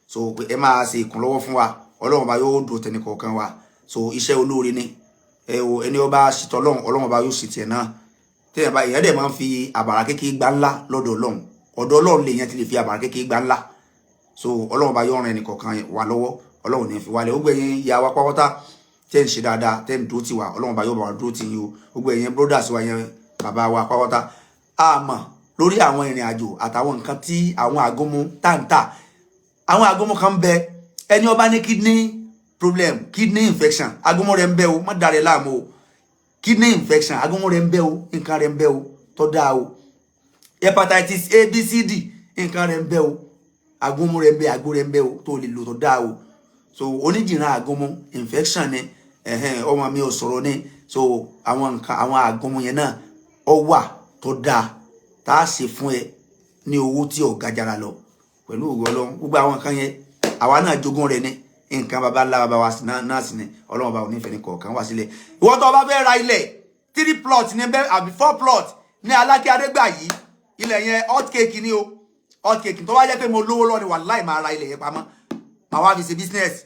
So ẹ máa ṣe ìkúnlọ́wọ́ fún wa, Ọlọ́run bá yóò dúró tẹnì kọ̀ọ̀kan wa. So iṣẹ́ olóore ni ẹ o. Ẹni ó bá ṣètò Ọlọ́run, Ọlọ́run bá yóò ṣe tiẹ̀ náà. Téèyàn bá, èèyàn dẹ̀ máa ń fi àbàrà kékeré gbá ńlá lọ́dọ̀ Ọlọ́run. Ọ̀dọ̀ Ọlọ́run lèèyàn ti lè fi àbàrà kékeré gbá ńlá. So Ọlọ́run bá yóò ràn ẹnì kọ̀ọ̀kan wa lọ́wọ́, Ọlọ́run ní fi wálẹ̀. Ó gbẹ̀yìn ìyá wa pápátá tẹ́ ń ṣe dáadáa, tẹ́ ń dúró tì wá, Ọlọ́run bá yóò bá wa dúró tì yín o. Gbogbo ẹ̀yin brothers wa yẹn, bàbá wa pápátá, a mọ̀ lórí àwọn ìrìn àjò àtàwọn nǹkan tí àwọn àgúnmu táǹtà. Àwọn àgúnmu kan ń bẹ, ẹni ó bá ní kidney problem, kidney infection, àgúnmu rẹ̀ ń bẹ o, má dàrẹ́ láàmú o. Kidney infection, àgúnmu rẹ̀ ń bẹ o, nǹkan rẹ̀ ń bẹ o tó dáa o. Hepatitis A, B, C, D, nǹkan rẹ̀ ń bẹ o, àgúnmu rẹ̀ ń bẹ, àgbo rẹ̀ ń bẹ o tó lè lò tó dáa o. So oníjìnrìn àgúnmu infection ni, ẹ̀hẹ́n, ọmọ mi ò sọ̀rọ̀ ni. So àwọn nǹkan, àwọn àgúnmu yẹn náà ọ wà tó dáa tá a ṣe fún ẹ ní owó tí ò gajara lọ pẹ̀lú ògo Ọlọ́run. Gbogbo àwọn nǹkan yẹn, àwa náà jogún rẹ̀ ní nǹkan baba ńlá baba wa náà sì ni. Ọlọ́run bá onífẹ̀ẹ́ ní kọ̀ọ̀kan wá sílẹ̀. Ìwọ́n tó o bá fẹ́ ra ilẹ̀, three plot ní bẹ́ẹ̀ àbí four plot ní Alákẹ́ Adégbà yìí, ilẹ̀ yẹn hot cake ni o, hot cake. Tó bá jẹ́ pé mo lówó lọ́ni, wàláì, máa ra ilẹ̀ yẹn pamọ́, màá wá fi ṣe business.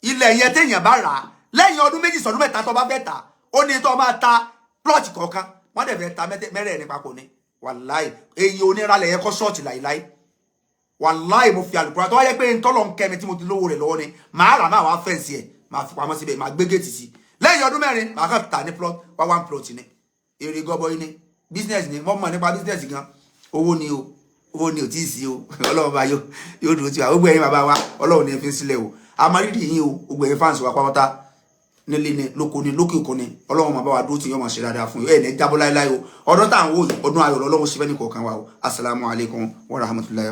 Ilẹ̀ yẹn, téèyàn bá rà á, lẹ́yìn ọdún 2 sọdún 3, tó bá fẹ́ tà, ó ní tó máa ta plot kọ̀ọ̀kan. Wọ́n dẹ̀ fẹ́ ta mẹ́rẹ̀ẹ̀rin papọ̀ ni. Wàláì, èyí oníralẹ̀ yẹn kọ́ ṣọ́ọ̀tì láìláì. Wàláì, mo fi àlùkò tó wáyé pé ntọ́lọ̀ ń kẹ́mi tí mo ti lówó rẹ̀ lọ́wọ́ ni, màá rà, máa wá fence ẹ̀, máa fi pamọ́ síbẹ̀, máa gbé géètì sí. Lẹ́yìn ọdún 4, màá kàn tà ní plot wá, one plot ni. Èrè gọbọi ni, business ni. Wọ́n mọ̀ nípa business gan. Owó ni o, owó ni ò tí ì sí o. Ọlọ́run bá yóò dúró tiwa. Gbogbo ẹ̀yin bàbá wa, Ọlọ́run ní fi ń sílẹ̀ o. Àmọ́ rírì yín o. Gbogbo ẹ̀yin fans wa pátápátá, nílé ni, lóko ni, lókè òkun ni, Ọlọ́run máa bá wa dúró tí yóò máa ṣe dáadáa fún yín. Ẹ̀ ní jábọ́ láéláé o. Ọdún tá à ń wò yìí, ọdún ayọ̀ lọ́lọ́run ṣe fẹ́ ní kọ̀ọ̀kan wa o. Asalaamu alaykum wa rahmatulahi.